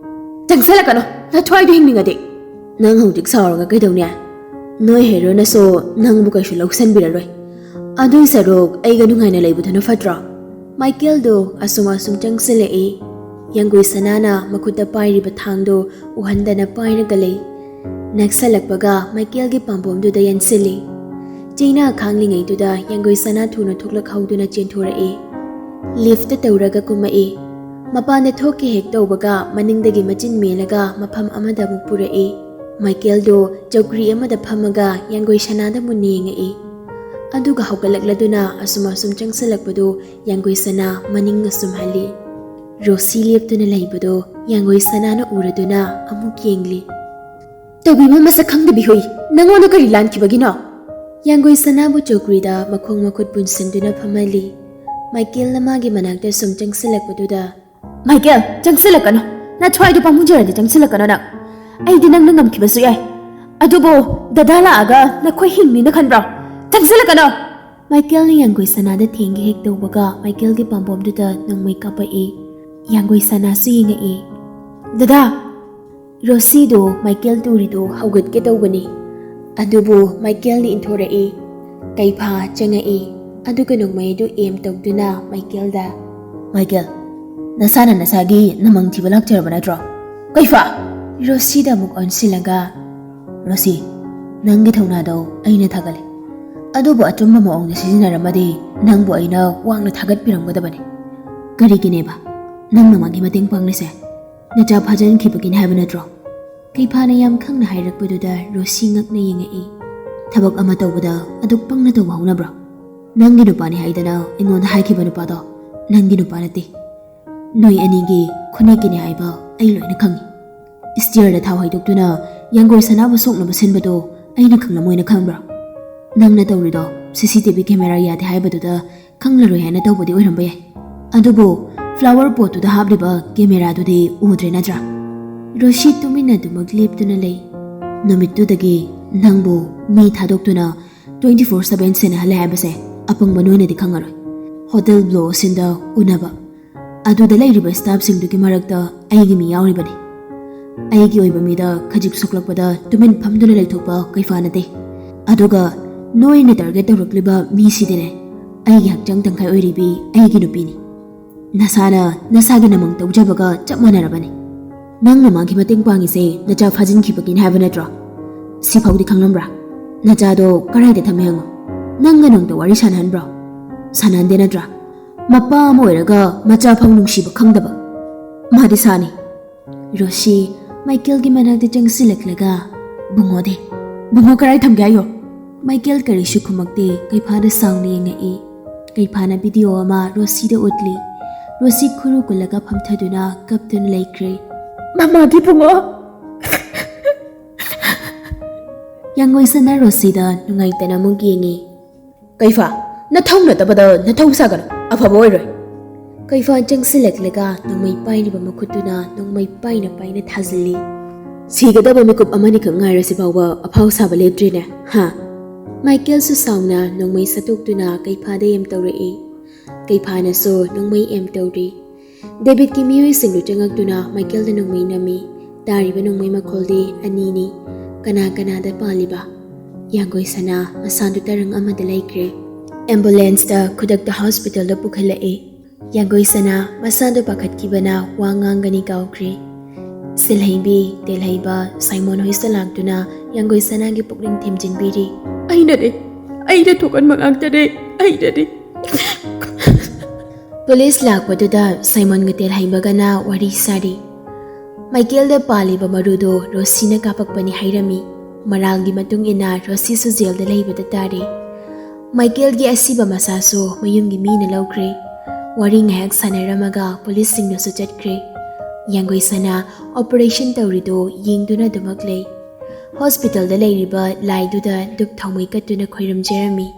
"ꯆꯪꯁꯜꯂꯛꯀꯅꯣ, ꯅꯊ꯭ꯋꯥꯏꯗꯣ ꯍꯤꯡꯅꯤꯡꯉꯗꯤ"꯫ "ꯅꯪ ꯍꯧꯖꯤꯛ ꯁꯥꯎꯔꯒ ꯀꯩꯗꯧꯅꯤ? ꯅꯣꯏ ꯍꯦꯔꯣꯅꯁꯨ ꯅꯪꯕꯨ ꯀꯩꯁꯨ ꯂꯧꯁꯟꯕꯤꯔꯔꯣꯏ꯫ ꯑꯗꯨꯏ ꯁꯔꯨꯛ ꯑꯩꯒ ꯅꯨꯡꯉꯥꯏꯅ ꯂꯩꯕꯗꯨꯅ ꯐꯠꯇ꯭ꯔꯣ?" ꯃꯥꯏꯀꯦꯜꯗꯣ ꯑꯁꯨꯝ ꯑꯁꯨꯝ ꯆꯪꯁꯤꯜꯂꯛꯏ꯫ ꯌꯥꯡꯒꯣꯏ ꯁꯅꯥꯅ ꯃꯈꯨꯠꯇ ꯄꯥꯏꯔꯤꯕ ꯊꯥꯡꯗꯣ ꯎꯍꯟꯗꯅ ꯄꯥꯏꯔꯒ ꯂꯩ꯫ ꯅꯛꯁꯜꯂꯛꯄꯒ ꯃꯥꯏꯀꯦꯜꯒꯤ ꯄꯥꯝꯕꯣꯝꯗꯨꯗ ꯌꯥꯟꯁꯤꯜꯂꯤ꯫ ꯆꯩꯅꯥ ꯈꯥꯡꯂꯤꯉꯩꯗꯨꯗ ꯌꯥꯡꯒꯣꯏ ꯁꯅꯥ ꯊꯨꯅ ꯊꯣꯛꯂꯛꯍꯧꯗꯨꯅ ꯆꯦꯟꯊꯣꯔꯛꯏ꯫ ꯂꯤꯐꯇ ꯇꯧꯔꯒ ꯀꯨꯝꯃꯛꯏ꯫ ꯃꯄꯥꯟꯗ ꯊꯣꯛꯀꯦ ꯍꯦꯛ ꯇꯧꯕꯒ ꯃꯅꯤꯡꯗꯒꯤ ꯃꯆꯤꯟ ꯃꯦꯜꯂꯒ ꯃꯐꯝ ꯑꯃꯗ ꯑꯃꯨꯛ ꯄꯨꯔꯛꯏ꯫ ꯃꯥꯏꯀꯦꯜꯗꯣ ꯆꯧꯀ꯭ꯔꯤ ꯑꯃꯗ ꯐꯝꯃꯒ ꯌꯥꯡꯒꯣꯏ ꯁꯅꯥꯗ ꯃꯨꯟꯅ ꯌꯦꯡꯉꯛꯏ꯫ ꯑꯗꯨꯒ ꯍꯧꯒꯠꯂꯛꯂꯗꯨꯅ ꯑꯁꯨꯝ ꯑꯁꯨꯝ ꯆꯪꯁꯤꯜꯂꯛꯄꯗꯨ ꯌꯥꯡꯒꯣꯏ ꯁꯅꯥ ꯃꯅꯤꯡ ꯑꯁꯨꯝ ꯍꯜꯂꯤ꯫ ꯔꯣꯁꯤ ꯂꯦꯞꯇꯨꯅ ꯂꯩꯕꯗꯣ ꯌꯥꯡꯒꯣꯏ ꯁꯅꯥꯅ ꯎꯔꯗꯨꯅ ꯑꯃꯨꯛ ꯌꯦꯡꯂꯤ꯫ "ꯇꯧꯕꯤꯕ ꯃꯁꯛ ꯈꯪꯗꯕꯤ ꯍꯨꯏ, ꯅꯪꯉꯣꯟꯗ ꯀꯔꯤ ꯂꯥꯟꯈꯤꯕꯒꯤꯅꯣ?" ꯌꯥꯡꯒꯣꯏ ꯁꯅꯥꯕꯨ ꯆꯧꯀ꯭ꯔꯤꯗ ꯃꯈꯣꯡ ꯃꯈꯨꯠ ꯄꯨꯟꯁꯤꯟꯗꯨꯅ ꯐꯝꯍꯜꯂꯤ꯫ ꯃꯥꯏꯀꯦꯜꯅ ꯃꯥꯒꯤ ꯃꯅꯥꯛꯇ ꯁꯨꯝ ꯆꯪꯁꯤꯜꯂꯛꯄꯗꯨꯗ, "ꯃꯥꯏꯀꯦꯜ, ꯆꯪꯁꯤꯜꯂꯛꯀꯅꯨ꯫ ꯅꯊ꯭ꯋꯥꯏꯗꯣ ꯄꯥꯝꯃꯨꯖꯔꯗꯤ ꯆꯪꯁꯤꯜꯂꯛꯀꯅꯨ ꯅꯪ꯫ ꯑꯩꯗꯤ ꯅꯪꯅ ꯉꯝꯈꯤꯕꯁꯨ ꯌꯥꯏ꯫ ꯑꯗꯨꯕꯨ ꯗꯗꯥ ꯂꯥꯛꯑꯒ ꯅꯈꯣꯏ ꯍꯤꯡꯅꯤꯅ ꯈꯟꯕ꯭ꯔꯣ? ꯆꯪꯁꯤꯜꯂꯛꯀꯅꯨ!" ꯃꯥꯏꯀꯦꯜꯅ ꯌꯥꯡꯒꯣꯏ ꯁꯅꯥꯗ ꯊꯦꯡꯒꯦ ꯍꯦꯛ ꯇꯧꯕꯒ ꯃꯥꯏꯀꯦꯜꯒꯤ ꯄꯥꯝꯕꯣꯝꯗꯨꯗ ꯅꯣꯡꯃꯩ ꯀꯥꯞꯄꯛꯏ꯫ ꯌꯥꯡꯒꯣꯏ ꯁꯅꯥꯁꯨ ꯌꯦꯡꯉꯛꯏ꯫ "ꯗꯗꯥ!" ꯔꯣꯁꯤꯗꯣ ꯃꯥꯏꯀꯦꯜ ꯇꯨꯔꯤꯗꯣ ꯍꯧꯒꯠꯀꯦ ꯇꯧꯕꯅꯤ, ꯑꯗꯨꯕꯨ ꯃꯥꯏꯀꯦꯜꯅ ꯏꯟꯊꯣꯔꯛꯏ꯫ ꯀꯩꯐꯥ ꯆꯪꯉꯛꯏ, ꯑꯗꯨꯒ ꯅꯣꯡꯃꯩ ꯑꯗꯨ ꯑꯦꯝ ꯇꯧꯗꯨꯅ ꯃꯥꯏꯀꯦꯜꯗ, "ꯃꯥꯏꯀꯦꯜ, ꯅꯁꯥꯅ ꯅꯁꯥꯒꯤ ꯅꯃꯪ ꯊꯤꯕ ꯂꯥꯛꯆꯔꯕ ꯅꯠꯇ꯭ꯔꯣ?" "ꯀꯩꯐꯥ!" ꯔꯣꯁꯤꯗ ꯑꯃꯨꯛ ꯑꯣꯟꯁꯤꯜꯂꯒ, "ꯔꯣꯁꯤ, ꯅꯪꯒꯤ ꯊꯧꯅꯥꯗꯣ ꯑꯩꯅ ꯊꯥꯒꯠꯂꯤ, ꯑꯗꯨꯕꯨ ꯑꯆꯨꯝꯕ ꯃꯑꯣꯡꯗ ꯁꯤꯖꯤꯟꯅꯔꯝꯃꯗꯤ ꯅꯪꯕꯨ ꯑꯩꯅ ꯋꯥꯡꯅ ꯊꯥꯒꯠꯄꯤꯔꯝꯒꯗꯕꯅꯤ꯫ ꯀꯔꯤꯒꯤꯅꯦꯕ ꯅꯪꯅ ꯃꯥꯒꯤ ꯃꯇꯦꯡ ꯄꯥꯡꯂꯤꯁꯦ? ꯅꯆꯥ ꯐꯥꯖꯤꯟꯈꯤꯕꯒꯤꯅꯤ ꯍꯥꯏꯕ ꯅꯠꯇ꯭ꯔꯣ?" ꯀꯩꯐꯥꯅ ꯌꯥꯝ ꯈꯪꯅ ꯍꯥꯏꯔꯛꯄꯗꯨꯗ ꯔꯣꯁꯤ ꯉꯛꯅ ꯌꯦꯡꯉꯛꯏ꯫ "ꯊꯕꯛ ꯑꯃ ꯇꯧꯕꯗ ꯑꯗꯨꯛ ꯄꯪꯅ ꯇꯧꯕ ꯍꯧꯅꯕ꯭ꯔꯣ? ꯅꯪꯒꯤ ꯅꯨꯄꯥꯅꯤ ꯍꯥꯏꯗꯅ ꯑꯩꯉꯣꯟꯗ ꯍꯥꯏꯈꯤꯕ ꯅꯨꯄꯥꯗꯣ ꯅꯪꯒꯤ ꯅꯨꯄꯥ ꯅꯠꯇꯦ꯫ ꯅꯣꯏ ꯑꯅꯤꯒꯤ ꯈꯨꯅꯦꯛꯀꯤꯅꯤ ꯍꯥꯏꯕ ꯑꯩ ꯂꯣꯏꯅ ꯈꯪꯉꯤ꯫ ꯏꯁꯇꯤꯌꯔꯗ ꯊꯥꯎ ꯍꯩꯗꯣꯛꯇꯨꯅ ꯌꯥꯡꯒꯣꯏ ꯁꯅꯥꯕꯨ ꯁꯣꯛꯅꯕ ꯁꯤꯟꯕꯗꯣ ꯑꯩꯅ ꯈꯪꯂꯝꯃꯣꯏꯅ ꯈꯪꯕ꯭ꯔꯣ? ꯅꯪꯅ ꯇꯧꯔꯤꯗꯣ ꯁꯤ ꯁꯤ ꯇꯤ ꯚꯤ ꯀꯦꯃꯦꯔꯥ ꯌꯥꯗꯦ ꯍꯥꯏꯕꯗꯨꯗ ꯈꯪꯂꯔꯣꯏ ꯍꯥꯏꯅ ꯇꯧꯕꯗꯤ ꯑꯣꯏꯔꯝꯕ ꯌꯥꯏ꯫ ꯑꯗꯨꯕꯨ ꯐ꯭ꯂꯥꯋꯔ ꯄꯣꯠꯇꯨꯗ ꯍꯥꯞꯂꯤꯕ ꯀꯦꯃꯦꯔꯥꯗꯨꯗꯤ ꯎꯗ꯭ꯔꯦ ꯅꯠꯇ꯭ꯔꯥ?" ꯔꯣꯁꯤ ꯇꯨꯃꯤꯟꯅ ꯑꯗꯨꯃꯛ ꯂꯦꯞꯇꯨꯅ ꯂꯩ꯫ "ꯅꯨꯃꯤꯠꯇꯨꯗꯒꯤ ꯅꯪꯕꯨ ꯃꯤ ꯊꯥꯗꯣꯛꯇꯨꯅ twenty four seven ꯁꯦꯟꯅꯍꯜꯂꯦ ꯍꯥꯏꯕꯁꯦ ꯑꯄꯪꯕ ꯅꯣꯏꯅꯗꯤ ꯈꯪꯉꯔꯣꯏ꯫ ꯍꯣꯇꯦꯜ ꯕ꯭ꯂꯨ ꯑꯣꯁꯤꯟꯗ ꯎꯅꯕ, ꯑꯗꯨꯗ ꯂꯩꯔꯤꯕ ꯁ꯭ꯇꯥꯐꯁꯤꯡꯗꯨꯒꯤ ꯃꯔꯛꯇ ꯑꯩꯒꯤ ꯃꯤ ꯌꯥꯎꯔꯤꯕꯅꯤ꯫ ꯑꯩꯒꯤ ꯑꯣꯏꯕ ꯃꯤꯗ ꯈꯖꯤꯛ ꯁꯣꯛꯂꯛꯄꯗ ꯇꯨꯃꯤꯟ ꯐꯝꯗꯨꯅ ꯂꯩꯊꯣꯛꯄ ꯀꯩꯐꯥ ꯅꯠꯇꯦ꯫ ꯑꯗꯨꯒ ꯅꯣꯏꯅ ꯇꯥꯔꯒꯦꯠ ꯇꯧꯔꯛꯂꯤꯕ ꯃꯤꯁꯤꯗꯤꯅꯦ, ꯑꯩꯒꯤ ꯍꯛꯆꯥꯡ ꯇꯪꯈꯥꯏ ꯑꯣꯏꯔꯤꯕꯤ ꯑꯩꯒꯤ ꯅꯨꯄꯤꯅꯤ꯫ ꯅꯁꯥꯅ ꯅꯁꯥꯒꯤ ꯅꯃꯪ ꯇꯧꯖꯕꯒ ꯆꯞ ꯃꯥꯟꯅꯔꯕꯅꯤ꯫ ꯅꯪꯅ ꯃꯥꯒꯤ ꯃꯇꯦꯡ ꯄꯥꯡꯉꯤꯁꯦ ꯅꯆꯥ ꯐꯥꯖꯤꯟꯈꯤꯕꯒꯤꯅꯤ ꯍꯥꯏꯕ ꯅꯠꯇ꯭ꯔꯣ? ꯁꯤꯐꯥꯎꯗꯤ ꯈꯪꯂꯝꯕ꯭ꯔꯥ?" "ꯅꯆꯥꯗꯣ ꯀꯗꯥꯏꯗ ꯊꯝꯃꯦ ꯍꯪꯉꯣ꯫ ꯅꯪꯒ ꯅꯣꯡꯇ ꯋꯥꯔꯤ ꯁꯥꯟꯅꯍꯟꯕ꯭ꯔꯣ? ꯁꯥꯟꯅꯍꯟꯗꯦ ꯅꯠꯇ꯭ꯔꯥ? ꯃꯄꯥ ꯑꯃ ꯑꯣꯏꯔꯒ ꯃꯆꯥ ꯐꯥꯎ ꯅꯨꯡꯁꯤꯕ ꯈꯪꯗꯕ꯫ ꯃꯥꯗꯤ ꯁꯥꯅꯤ꯫ ꯔꯣꯁꯤ ꯃꯥꯏꯀꯦꯜꯒꯤ ꯃꯅꯥꯛꯇ ꯆꯪꯁꯤꯜꯂꯛꯂꯒ, "ꯕꯨꯡꯉꯣꯗꯤ? ꯕꯨꯡꯉꯣ ꯀꯗꯥꯏ ꯊꯝꯒꯦ ꯍꯥꯏꯌꯣ?" ꯃꯥꯏꯀꯦꯜ ꯀꯔꯤꯁꯨ ꯈꯨꯝꯃꯛꯇꯦ꯫ ꯀꯩꯐꯥꯗ ꯁꯥꯎꯅ ꯌꯦꯡꯉꯛꯏ꯫ ꯀꯩꯐꯥꯅ ꯚꯤꯗꯤꯑꯣ ꯑꯃ ꯔꯣꯁꯤꯗ ꯎꯠꯂꯤ꯫ ꯔꯣꯁꯤ ꯈꯨꯔꯨ ꯀꯨꯜꯂꯒ ꯐꯝꯊꯗꯨꯅ ꯀꯞꯇꯨꯅ ꯂꯩꯈ꯭ꯔꯦ꯫ "ꯃꯃꯥꯗꯤ ꯕꯨꯡꯉꯣ?" ꯌꯥꯡꯒꯣꯏꯁꯅꯥ ꯔꯣꯁꯤꯗ ꯅꯨꯡꯉꯥꯏꯇꯅ ꯑꯃꯨꯛ ꯌꯦꯡꯉꯤ꯫ "ꯀꯩꯐꯥ, ꯅꯊꯧ ꯅꯠꯇꯕꯗ ꯅꯊꯧ ꯁꯥꯒꯅꯨ, ꯑꯐꯕ ꯑꯣꯏꯔꯣꯏ꯫" ꯀꯩꯐꯥ ꯆꯪꯁꯤꯜꯂꯛꯂꯒ ꯅꯣꯡꯃꯩ ꯄꯥꯏꯔꯤꯕ ꯃꯈꯨꯠꯇꯨꯅ ꯅꯣꯡꯃꯩ ꯄꯥꯏꯅ ꯄꯥꯏꯅ ꯊꯥꯖꯤꯜꯂꯤ꯫ "ꯁꯤꯒꯗꯕ ꯃꯤꯀꯨꯞ ꯑꯃꯅꯤꯈꯛ ꯉꯥꯏꯔꯁꯤ ꯐꯥꯎꯕ ꯑꯐꯥꯎ ꯁꯥꯕ ꯂꯦꯞꯇ꯭ꯔꯤꯅꯦ, ꯍꯥ?" ꯃꯥꯏꯀꯦꯜꯁꯨ ꯁꯥꯎꯅ ꯅꯣꯡꯃꯩ ꯁꯠꯇꯣꯛꯇꯨꯅ ꯀꯩꯐꯥꯗ ꯑꯦꯝ ꯇꯧꯔꯛꯏ꯫ ꯀꯩꯐꯥꯅꯁꯨ ꯅꯣꯡꯃꯩ ꯑꯦꯝ ꯇꯧꯔꯤ꯫ ꯗꯦꯕꯤꯠꯀꯤ ꯃꯤꯑꯣꯏꯁꯤꯡꯗꯨ ꯆꯪꯉꯛꯇꯨꯅ ꯃꯥꯏꯀꯦꯜꯗ ꯅꯣꯡꯃꯩ ꯅꯝꯃꯤ꯫ ꯇꯥꯔꯤꯕ ꯅꯣꯡꯃꯩ ꯃꯈꯣꯜꯗꯤ ꯑꯅꯤꯅꯤ꯫ ꯀꯅꯥ ꯀꯅꯥꯗ ꯄꯥꯜꯂꯤꯕ? ꯌꯥꯡꯒꯣꯏꯁꯅꯥ ꯃꯁꯥꯗꯨ ꯇꯔꯪ ꯑꯃꯗ ꯂꯩꯈ꯭ꯔꯦ꯫ ꯑꯦꯝꯕꯨꯂꯦꯟꯁꯇ ꯈꯨꯗꯛꯇ ꯍꯣꯁꯄꯤꯇꯥꯜꯗ ꯄꯨꯈꯠꯂꯛꯏ꯫ ꯌꯥꯡꯒꯣꯏꯁꯅꯥ ꯃꯁꯥꯗꯨ ꯄꯥꯈꯠꯈꯤꯕꯅ ꯋꯥ ꯉꯥꯡꯒꯅꯤ ꯀꯥꯎꯈ꯭ꯔꯦ꯫ ꯁꯤꯜꯍꯩꯕꯤ, ꯇꯦꯜꯍꯩꯕ, ꯁꯥꯏꯃꯣꯟ ꯍꯣꯏꯁꯨ ꯂꯥꯛꯇꯨꯅ ꯌꯥꯡꯒꯣꯏꯁꯅꯥꯒꯤ ꯄꯨꯛꯅꯤꯡ ꯊꯦꯝꯖꯤꯟꯕꯤꯔꯤ꯫ "ꯑꯩꯅꯅꯦ, ꯑꯩꯅ ꯊꯣꯛꯍꯟꯕ ꯉꯥꯛꯇꯅꯦ, ꯑꯩꯅꯅꯦ꯫" ꯄꯨꯂꯤꯁ ꯂꯥꯛꯄꯗꯨꯗ ꯁꯥꯏꯃꯣꯟꯒ ꯇꯦꯜꯍꯩꯕꯒꯅ ꯋꯥꯔꯤ ꯁꯥꯔꯤ꯫ ꯃꯥꯏꯀꯦꯜꯗ ꯄꯥꯜꯂꯤꯕ ꯃꯔꯨꯗꯣ ꯔꯣꯁꯤꯅ ꯀꯥꯞꯄꯛꯄꯅꯤ ꯍꯥꯏꯔꯝꯃꯤ꯫ ꯃꯔꯥꯜꯒꯤ ꯃꯇꯨꯡ ꯏꯟꯅ ꯔꯣꯁꯤꯁꯨ ꯖꯦꯜꯗ ꯂꯩꯕꯗ ꯇꯥꯔꯦ꯫ ꯃꯥꯏꯀꯦꯜꯒꯤ ꯑꯁꯤꯕ ꯃꯁꯥꯁꯨ ꯃꯌꯨꯝꯒꯤ ꯃꯤꯅ ꯂꯧꯈ꯭ꯔꯦ꯫ ꯋꯥꯔꯤ ꯉꯥꯏꯍꯥꯛ ꯁꯥꯟꯅꯔꯝꯃꯒ ꯄꯨꯂꯤꯁꯁꯤꯡꯗꯨꯁꯨ ꯆꯠꯈ꯭ꯔꯦ꯫ ꯌꯥꯡꯒꯣꯏꯁꯅꯥ ꯑꯣꯄꯔꯦꯁꯟ ꯇꯧꯔꯤꯗꯣ ꯌꯦꯡꯗꯨꯅ ꯑꯗꯨꯃꯛ ꯂꯩ꯫ ꯍꯣꯁꯄꯤꯇꯥꯜꯗ ꯂꯩꯔꯤꯕ ꯂꯥꯏꯗꯨꯗ ꯙꯨꯞ ꯊꯥꯎꯃꯩ ꯀꯠꯇꯨꯅ ꯈꯣꯏꯔꯝꯖꯔꯝꯃꯤ꯫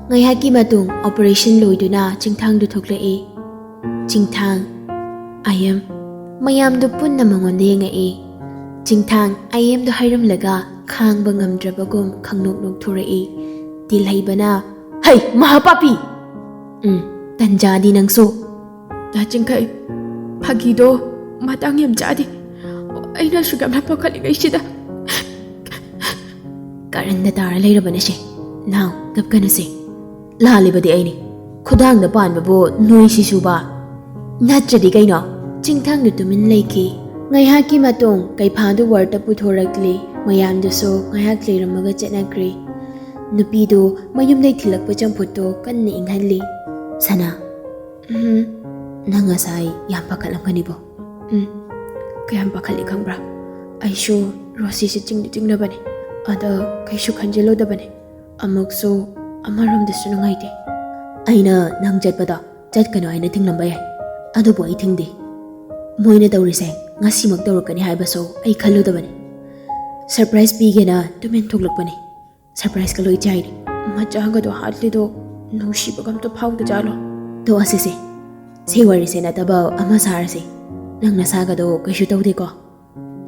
ꯉꯥꯏꯍꯥꯛꯀꯤ ꯃꯇꯨꯡ ꯑꯣꯄꯔꯦꯁꯟ ꯂꯣꯏꯗꯨꯅ ꯆꯤꯡꯊꯥꯡꯗꯨ ꯊꯣꯛꯂꯛꯏ꯫ "ꯆꯤꯡꯊꯥꯡ, I am꯫" ꯃꯌꯥꯝꯗꯨ ꯄꯨꯟꯅ ꯃꯉꯣꯟꯗ ꯌꯦꯡꯉꯛꯏ꯫ ꯆꯤꯡꯊꯥꯡ "I am"ꯗꯨ ꯍꯥꯏꯔꯝꯂꯒ ꯈꯥꯡꯕ ꯉꯝꯗ꯭ꯔꯕꯒꯨꯝ ꯈꯪꯅꯣꯛ ꯅꯣꯛꯊꯣꯔꯛꯏ꯫ ꯇꯦꯜꯍꯩꯕꯅ, "ꯍꯩ, ꯃꯍꯥꯄꯥꯄꯤ!" "ꯎꯝ, ꯇꯟꯖꯥꯗꯤ ꯅꯪꯁꯨ!" "ꯗꯥ ꯆꯤꯡꯈꯩ, ꯐꯥꯒꯤꯗꯣ ꯃꯇꯥꯡ ꯌꯥꯝ ꯆꯥꯗꯦ꯫ ꯑꯩꯅ ꯑꯁꯨꯛ ꯌꯥꯝꯅ ꯄꯥꯈꯠꯂꯤꯉꯩꯁꯤꯗ꯫" "ꯀꯔꯟꯗ ꯇꯥꯔ ꯂꯩꯔꯕꯅꯦ ꯁꯦ꯫ ꯅꯥꯎ, ꯀꯞꯀꯅꯨꯁꯦ꯫ ꯂꯥꯜꯂꯤꯕꯗꯤ ꯑꯩꯅꯤ꯫ ꯈꯨꯗꯥꯡꯗ ꯄꯥꯟꯕꯕꯨ ꯅꯣꯏ ꯁꯤꯁꯨꯕ?" "ꯅꯠꯇ꯭ꯔꯗꯤ ꯀꯩꯅꯣ?" ꯆꯤꯡꯊꯥꯡꯗꯨ ꯇꯨꯃꯤꯟ ꯂꯩꯈꯤ꯫ ꯉꯥꯏꯍꯥꯛꯀꯤ ꯃꯇꯨꯡ ꯀꯩꯐꯥꯗꯨ ꯋꯥꯔꯗꯇ ꯄꯨꯊꯣꯔꯛꯂꯤ꯫ ꯃꯌꯥꯝꯗꯨꯁꯨ ꯉꯥꯏꯍꯥꯛ ꯂꯩꯔꯝꯃꯒ ꯆꯠꯅꯈ꯭ꯔꯦ꯫ ꯅꯨꯄꯤꯗꯨ ꯃꯌꯨꯝꯗꯩ ꯊꯤꯜꯂꯛꯄ ꯆꯝꯐꯨꯠꯇꯣ ꯀꯟꯅ ꯏꯪꯍꯜꯂꯤ꯫ "ꯁꯅꯥ, ꯎꯝ, ꯅꯪ ꯉꯁꯥꯏ ꯌꯥꯝ ꯄꯥꯈꯠꯂꯝꯒꯅꯤꯕꯣ?" "ꯎꯝ, ꯀꯌꯥꯝ ꯄꯥꯈꯠꯂꯤ ꯈꯪꯕ꯭ꯔꯥ? ꯑꯩꯁꯨ ꯔꯣꯁꯤꯁꯦ ꯆꯤꯡꯗꯤ ꯆꯤꯡꯅꯕꯅꯦ, ꯑꯗ ꯀꯩꯁꯨ ꯈꯟꯖꯤꯜꯂꯨꯗꯕꯅꯦ꯫ ꯑꯃꯨꯛꯁꯨ ꯑꯃꯔꯣꯝꯗꯁꯨ ꯅꯨꯡꯉꯥꯏꯇꯦ꯫ ꯑꯩꯅ ꯅꯪ ꯆꯠꯄꯗꯣ ꯆꯠꯀꯅꯨ ꯍꯥꯏꯅ ꯊꯤꯡꯂꯝꯕ ꯌꯥꯏ, ꯑꯗꯨꯕꯨ ꯑꯩ ꯊꯤꯡꯗꯦ꯫ ꯃꯣꯏꯅ ꯇꯧꯔꯤꯁꯦ ꯉꯁꯤꯃꯛ ꯇꯧꯔꯛꯀꯅꯤ ꯍꯥꯏꯕꯁꯨ ꯑꯩ ꯈꯜꯂꯨꯗꯕꯅꯤ꯫ ꯁꯔꯄ꯭ꯔꯥꯏꯖ ꯄꯤꯒꯦꯅ ꯇꯨꯃꯤꯟ ꯊꯣꯛꯂꯛꯄꯅꯤ꯫ ꯁꯔꯄ꯭ꯔꯥꯏꯖꯀ ꯂꯣꯏ ꯆꯥꯏꯔꯦ꯫ ꯃꯆꯥꯒꯗꯣ ꯍꯥꯠꯂꯤꯗꯣ ꯅꯨꯡꯁꯤꯕꯒ ꯑꯝꯇ ꯐꯥꯎꯗꯖꯥꯠꯂꯣ?" "ꯇꯣꯛꯑꯁꯤꯁꯦ, ꯁꯤ ꯋꯥꯔꯤꯁꯦ ꯅꯠꯇꯕ ꯑꯃ ꯁꯥꯔꯁꯦ꯫ ꯅꯪ ꯅꯁꯥꯒꯗꯣ ꯀꯩꯁꯨ ꯇꯧꯗꯦꯀꯣ?"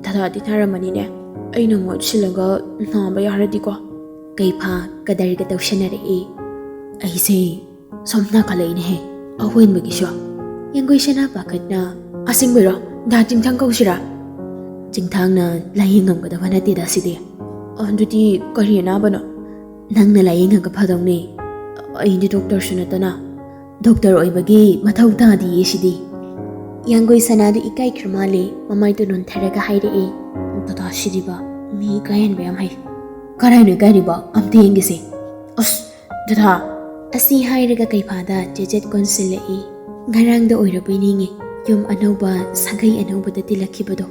"ꯗꯗꯥꯗꯤ ꯅꯥꯔꯝꯃꯅꯤꯅꯦ, ꯑꯩꯅ ꯃꯍꯨꯠ ꯁꯤꯜꯂꯒ ꯅꯥꯕ ꯌꯥꯔꯗꯤꯀꯣ?" ꯀꯩꯐꯥ ꯀꯗꯔꯒ ꯇꯧꯁꯟꯅꯔꯛꯏ꯫ "ꯑꯩꯁꯦ ꯁꯨꯝ ꯅꯥꯈꯠꯂꯛꯏꯅꯦꯍꯦ, ꯑꯍꯣꯟꯕꯒꯤꯁꯨ꯫" ꯌꯥꯡꯒꯣꯏ ꯁꯅꯥ ꯄꯥꯈꯠꯅ, "ꯑꯁꯦꯡꯕꯩꯔꯣ? ꯗꯥ ꯆꯤꯡꯊꯥꯡ ꯀꯧꯁꯤꯔꯥ?" "ꯆꯤꯡꯊꯥꯡꯅ ꯂꯥꯏꯌꯦꯡꯉꯝꯒꯗꯕ ꯅꯠꯇꯦꯗ ꯁꯤꯗꯤ꯫" "ꯑꯗꯨꯗꯤ ꯀꯔꯤ ꯑꯅꯥꯕꯅꯣ?" "ꯅꯪꯅ ꯂꯥꯏꯌꯦꯡꯉꯒ ꯐꯗꯧꯅꯦ꯫ ꯑꯩꯗꯤ ꯗꯣꯛꯇꯔꯁꯨ ꯅꯠꯇꯅ꯫" "ꯗꯣꯛꯇꯔ ꯑꯣꯏꯕꯒꯤ ꯃꯊꯧ ꯇꯥꯗꯤꯌꯦ ꯁꯤꯗꯤ꯫" ꯌꯥꯡꯒꯣꯏ ꯁꯅꯥꯗꯨ ꯏꯀꯥꯏꯈ꯭ꯔ ꯃꯥꯜꯂꯦ, ꯃꯃꯥꯏꯗꯨ ꯅꯣꯟꯊꯔꯒ ꯍꯥꯏꯔꯛꯑꯦ꯫ "ꯗꯗꯥ ꯁꯤꯗꯤꯕ, ꯃꯤ ꯏꯀꯥꯏꯍꯟꯕ ꯌꯥꯝ ꯍꯩ꯫ ꯀꯔꯥꯏꯅꯣ ꯏꯀꯥꯏꯔꯤꯕ? ꯑꯝꯇ ꯌꯦꯡꯒꯦꯁꯦ꯫" "ꯑꯁ, ꯗꯗꯥ!" ꯑꯁꯤ ꯍꯥꯏꯔꯒ ꯀꯩꯐꯥꯗ ꯆꯦꯆꯦꯠ ꯀꯣꯟꯁꯤꯜꯂꯛꯏ꯫ ꯉꯔꯥꯡꯗ ꯑꯣꯏꯔꯕꯣꯏ ꯅꯤꯡꯉꯤ, ꯌꯨꯝ ꯑꯅꯧꯕ, ꯁꯥꯒꯩ ꯑꯅꯧꯕꯗ ꯇꯤꯜꯂꯛꯈꯤꯕꯗꯣ꯫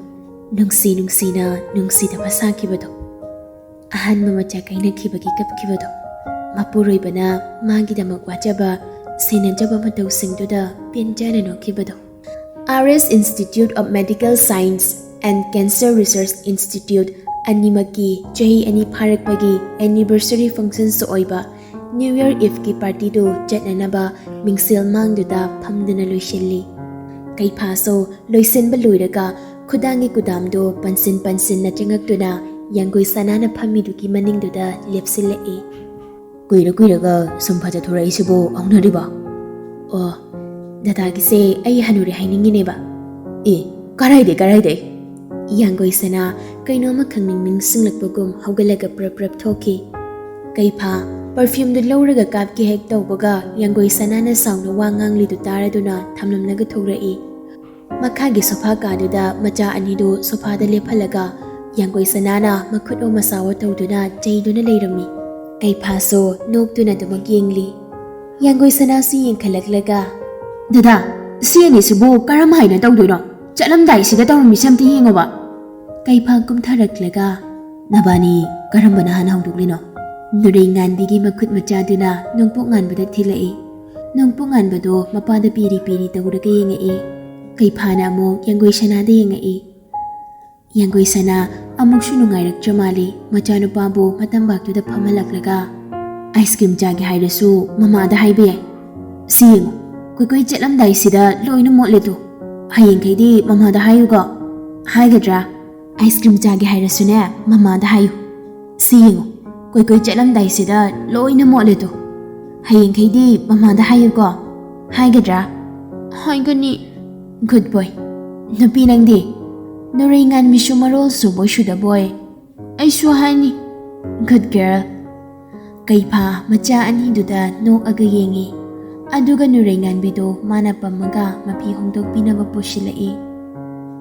ꯅꯨꯡꯁꯤ ꯅꯨꯡꯁꯤꯅ ꯅꯨꯡꯁꯤꯗꯕ ꯁꯥꯈꯤꯕꯗꯣ꯫ ꯑꯍꯥꯟꯕ ꯃꯆꯥ ꯀꯥꯏꯅꯈꯤꯕꯒꯤ ꯀꯞꯈꯤꯕꯗꯣ꯫ ꯃꯄꯨꯔꯣꯏꯕꯅ ꯃꯥꯒꯤꯗꯃꯛ ꯋꯥꯖꯕ, ꯁꯦꯟꯅꯖꯕ ꯃꯇꯧꯁꯤꯡꯗꯨꯗ ꯄꯦꯟꯖꯅ ꯅꯣꯛꯈꯤꯕꯗꯣ꯫ R S Institute of Medical Science and Cancer Research Institute ꯑꯅꯤꯃꯛꯀꯤ ꯆꯍꯤ ꯑꯅꯤ ꯐꯥꯔꯛꯄꯒꯤ anniversary functionꯁꯨ ꯑꯣꯏꯕ New Year Eveꯀꯤ partyꯗꯨ ꯆꯠꯅꯅꯕ ꯃꯤꯡꯁꯦꯜ ꯃꯥꯡꯗꯨꯗ ꯐꯝꯗꯨꯅ ꯂꯣꯏꯁꯤꯜꯂꯤ꯫ ꯀꯩꯐꯥꯁꯨ ꯂꯣꯏꯁꯤꯟꯕ ꯂꯣꯏꯔꯒ ꯈꯨꯗꯥꯡꯒꯤ ꯀꯨꯗꯥꯝꯗꯨ ꯄꯟꯁꯤꯟ ꯄꯟꯁꯤꯟꯅ ꯆꯪꯉꯛꯇꯨꯅ ꯌꯥꯡꯒꯣꯏ ꯁꯅꯥꯅ ꯐꯝꯃꯤꯗꯨꯒꯤ ꯃꯅꯤꯡꯗꯨꯗ ꯂꯦꯞꯁꯤꯜꯂꯛꯏ꯫ "ꯀꯨꯏꯔ ꯀꯨꯏꯔꯒ ꯁꯨꯝ ꯐꯖꯊꯣꯔꯛꯏꯁꯤꯕꯨ ꯍꯧꯅꯔꯤꯕꯣ?" "ꯑꯣ, ꯗꯗꯥꯒꯤꯁꯦ ꯑꯩ ꯍꯅꯨꯔꯦ ꯍꯥꯏꯅꯤꯡꯉꯤꯅꯦꯕ꯫" "ꯑꯦ, ꯀꯔꯥꯏꯗꯩ, ꯀꯔꯥꯏꯗꯩ?" ꯌꯥꯡꯒꯣꯏ ꯁꯅꯥ ꯀꯩꯅꯣꯝꯃ ꯈꯪꯅꯤꯡ ꯅꯤꯡꯁꯤꯡꯂꯛꯄꯒꯨꯝ ꯍꯧꯒꯠꯂꯒ ꯄ꯭ꯔꯞ ꯄ꯭ꯔꯞ ꯊꯣꯛꯈꯤ꯫ ꯀꯩꯐꯥ perfumeꯗꯨ ꯂꯧꯔꯒ ꯀꯥꯞꯀꯦ ꯍꯦꯛ ꯇꯧꯕꯒ ꯌꯥꯡꯒꯣꯏ ꯁꯅꯥꯅ ꯁꯥꯎꯅ ꯋꯥ ꯉꯥꯡꯂꯤꯗꯨ ꯇꯥꯔꯗꯨꯅ ꯊꯝꯂꯝꯂꯒ ꯊꯣꯛꯂꯛꯏ꯫ ꯃꯈꯥꯒꯤ ꯁꯣꯐꯥ ꯀꯥꯗꯨꯗ ꯃꯆꯥ ꯑꯅꯤꯗꯨ ꯁꯣꯐꯥꯗ ꯂꯦꯞꯍꯜꯂꯒ ꯌꯥꯡꯒꯣꯏ ꯁꯅꯥꯅ ꯃꯈꯨꯠ ꯑꯣ ꯃꯁꯥꯋꯣ ꯇꯧꯗꯨꯅ ꯆꯩꯗꯨꯅ ꯂꯩꯔꯝꯃꯤ꯫ ꯀꯩꯐꯥꯁꯨ ꯅꯣꯛꯇꯨꯅ ꯑꯗꯨꯃꯛ ꯌꯦꯡꯂꯤ꯫ ꯌꯥꯡꯒꯣꯏ ꯁꯅꯥꯁꯨ ꯌꯦꯡꯈꯠꯂꯛꯂꯒ, "ꯗꯗꯥ, ꯁꯤ ꯑꯅꯤꯁꯤꯕꯨ ꯀꯔꯝ ꯍꯥꯏꯅ ꯇꯧꯗꯣꯏꯅꯣ? ꯆꯠꯂꯝꯗꯥꯏꯁꯤꯗ ꯇꯧꯔꯝꯃꯤꯁꯦ ꯑꯝꯇ ꯌꯦꯡꯉꯣꯕ꯫" ꯀꯩꯐꯥ ꯀꯨꯝꯊꯔꯛꯂꯒ, "ꯅꯕꯥꯅꯤ ꯀꯔꯝꯕꯅ ꯍꯥꯟꯅ ꯍꯧꯗꯣꯛꯂꯤꯅꯣ?" ꯅꯨꯔꯩꯉꯥꯟꯕꯤꯒꯤ ꯃꯈꯨꯠ ꯃꯆꯥꯗꯨꯅ ꯅꯣꯡꯄꯣꯛ ꯉꯥꯟꯕꯗ ꯊꯤꯜꯂꯛꯏ꯫ ꯅꯣꯡꯄꯣꯛ ꯉꯥꯟꯕꯗꯣ ꯃꯄꯥꯗ ꯄꯤꯔꯤ ꯄꯤꯔꯤ ꯇꯧꯔꯒ ꯌꯦꯡꯉꯛꯏ꯫ ꯀꯩꯐꯥꯅ ꯑꯃꯨꯛ ꯌꯥꯡꯒꯣꯏ ꯁꯅꯥꯗ ꯌꯦꯡꯉꯛꯏ꯫ ꯌꯥꯡꯒꯣꯏ ꯁꯅꯥ ꯑꯃꯨꯛꯁꯨ ꯅꯨꯡꯉꯥꯏꯔꯛꯇ꯭ꯔ ꯃꯥꯜꯂꯤ꯫ ꯃꯆꯥꯅꯨꯄꯥꯕꯨ ꯃꯇꯝꯕꯥꯛꯇꯨꯗ ꯐꯝꯍꯜꯂꯛꯂꯒ, "ꯑꯥꯏꯁ ꯀ꯭ꯔꯤꯝ ꯆꯥꯒꯦ ꯍꯥꯏꯔꯁꯨ ꯃꯃꯥꯗ ꯍꯥꯏꯕ ꯌꯥꯏ꯫ ꯁꯤ ꯌꯦꯡꯉꯨ, ꯀꯣꯏꯀꯣꯏ ꯆꯠꯂꯝꯗꯥꯏꯁꯤꯗ ꯂꯣꯏꯅ ꯃꯣꯠꯂꯦ ꯇꯨ꯫ ꯍꯌꯦꯡꯈꯩꯗꯤ ꯃꯃꯥꯗ ꯍꯥꯏꯌꯨꯀꯣ꯫ ꯍꯥꯏꯒꯗ꯭ꯔꯥ? ꯑꯥꯏꯁ ꯀ꯭ꯔꯤꯝ ꯆꯥꯒꯦ ꯍꯥꯏꯔꯁꯨꯅꯦ, ꯃꯃꯥꯗ ꯍꯥꯏꯌꯨ꯫ ꯁꯤ ꯌꯦꯡꯉꯨ, ꯀꯣꯏꯀꯣꯏ ꯆꯠꯂꯝꯗꯥꯏꯁꯤꯗ ꯂꯣꯏꯅ ꯃꯣꯠꯂꯦ ꯇꯨ꯫ ꯍꯌꯦꯡꯈꯩꯗꯤ ꯃꯃꯥꯗ ꯍꯥꯏꯌꯨꯀꯣ꯫ ꯍꯥꯏꯒꯗ꯭ꯔꯥ?" "ꯍꯥꯏꯒꯅꯤ꯫" "Good boy꯫ ꯅꯨꯄꯤ ꯅꯪꯗꯤ?" ꯅꯨꯔꯩꯉꯥꯟꯕꯤꯁꯨ ꯃꯔꯣꯜ ꯁꯨꯕꯣꯏ ꯁꯨꯗꯕꯣꯏ, "ꯑꯩꯁꯨ ꯍꯥꯏꯅꯤ꯫" "Good girl꯫" ꯀꯩꯐꯥ ꯃꯆꯥ ꯑꯅꯤꯗꯨꯗ ꯅꯣꯛꯑꯒ ꯌꯦꯡꯉꯤ꯫ ꯑꯗꯨꯒ ꯅꯨꯔꯩꯉꯥꯟꯕꯤꯗꯣ ꯃꯥꯅ ꯄꯝꯃꯒ ꯃꯐꯤ ꯍꯣꯡꯗꯣꯛꯄꯤꯅꯕ ꯄꯨꯁꯤꯜꯂꯛꯏ꯫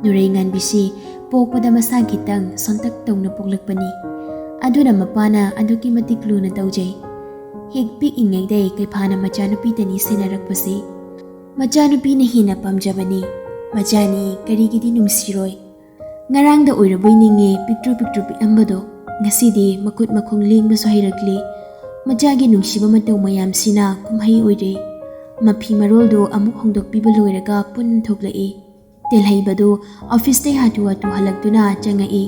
ꯅꯨꯔꯩꯉꯥꯟꯕꯤꯁꯤ ꯄꯣꯛꯄꯗ ꯃꯁꯥ ꯈꯤꯇꯪ ꯁꯣꯟꯇꯛ ꯇꯧꯅ ꯄꯣꯛꯂꯛꯄꯅꯤ꯫ ꯑꯗꯨꯅ ꯃꯄꯥꯅ ꯑꯗꯨꯛꯀꯤ ꯃꯇꯤꯛ ꯂꯨꯅ ꯇꯧꯖꯩ꯫ ꯍꯦꯛ ꯄꯤꯛꯏꯉꯩꯗꯩ ꯀꯩꯐꯥꯅ ꯃꯆꯥꯅꯨꯄꯤꯇꯅꯤ ꯁꯦꯟꯅꯔꯛꯄꯁꯤ꯫ ꯃꯆꯥꯅꯨꯄꯤꯅ ꯍꯦꯟꯅ ꯄꯥꯝꯖꯕꯅꯤ꯫ ꯃꯆꯥꯅꯤ ꯀꯔꯤꯒꯤꯗꯤ ꯅꯨꯡꯁꯤꯔꯣꯏ? ꯉꯔꯥꯡꯗ ꯑꯣꯏꯔꯕꯣꯏ ꯅꯤꯡꯉꯦ ꯄꯤꯛꯇ꯭ꯔꯨ ꯄꯤꯛꯇ꯭ꯔꯨ ꯄꯤꯛꯂꯝꯕꯗꯣ꯫ ꯉꯁꯤꯗꯤ ꯃꯈꯨꯠ ꯃꯈꯣꯡ ꯂꯦꯡꯕꯁꯨ ꯍꯩꯔꯛꯂꯦ꯫ ꯃꯆꯥꯒꯤ ꯅꯨꯡꯁꯤꯕ ꯃꯇꯧ ꯃꯌꯥꯝꯁꯤꯅ ꯀꯨꯝꯍꯩ ꯑꯣꯏꯔꯦ꯫ ꯃꯐꯤ ꯃꯔꯣꯜꯗꯨ ꯑꯃꯨꯛ ꯍꯣꯡꯗꯣꯛꯄꯤꯕ ꯂꯣꯏꯔꯒ ꯄꯨꯟꯅ ꯊꯣꯛꯂꯛꯏ꯫ ꯇꯦꯜꯍꯩꯕꯗꯨ ꯑꯣꯐꯤꯁꯇꯩ ꯍꯥꯊꯨ ꯍꯥꯊꯨ ꯍꯜꯂꯛꯇꯨꯅ ꯆꯪꯉꯛꯏ꯫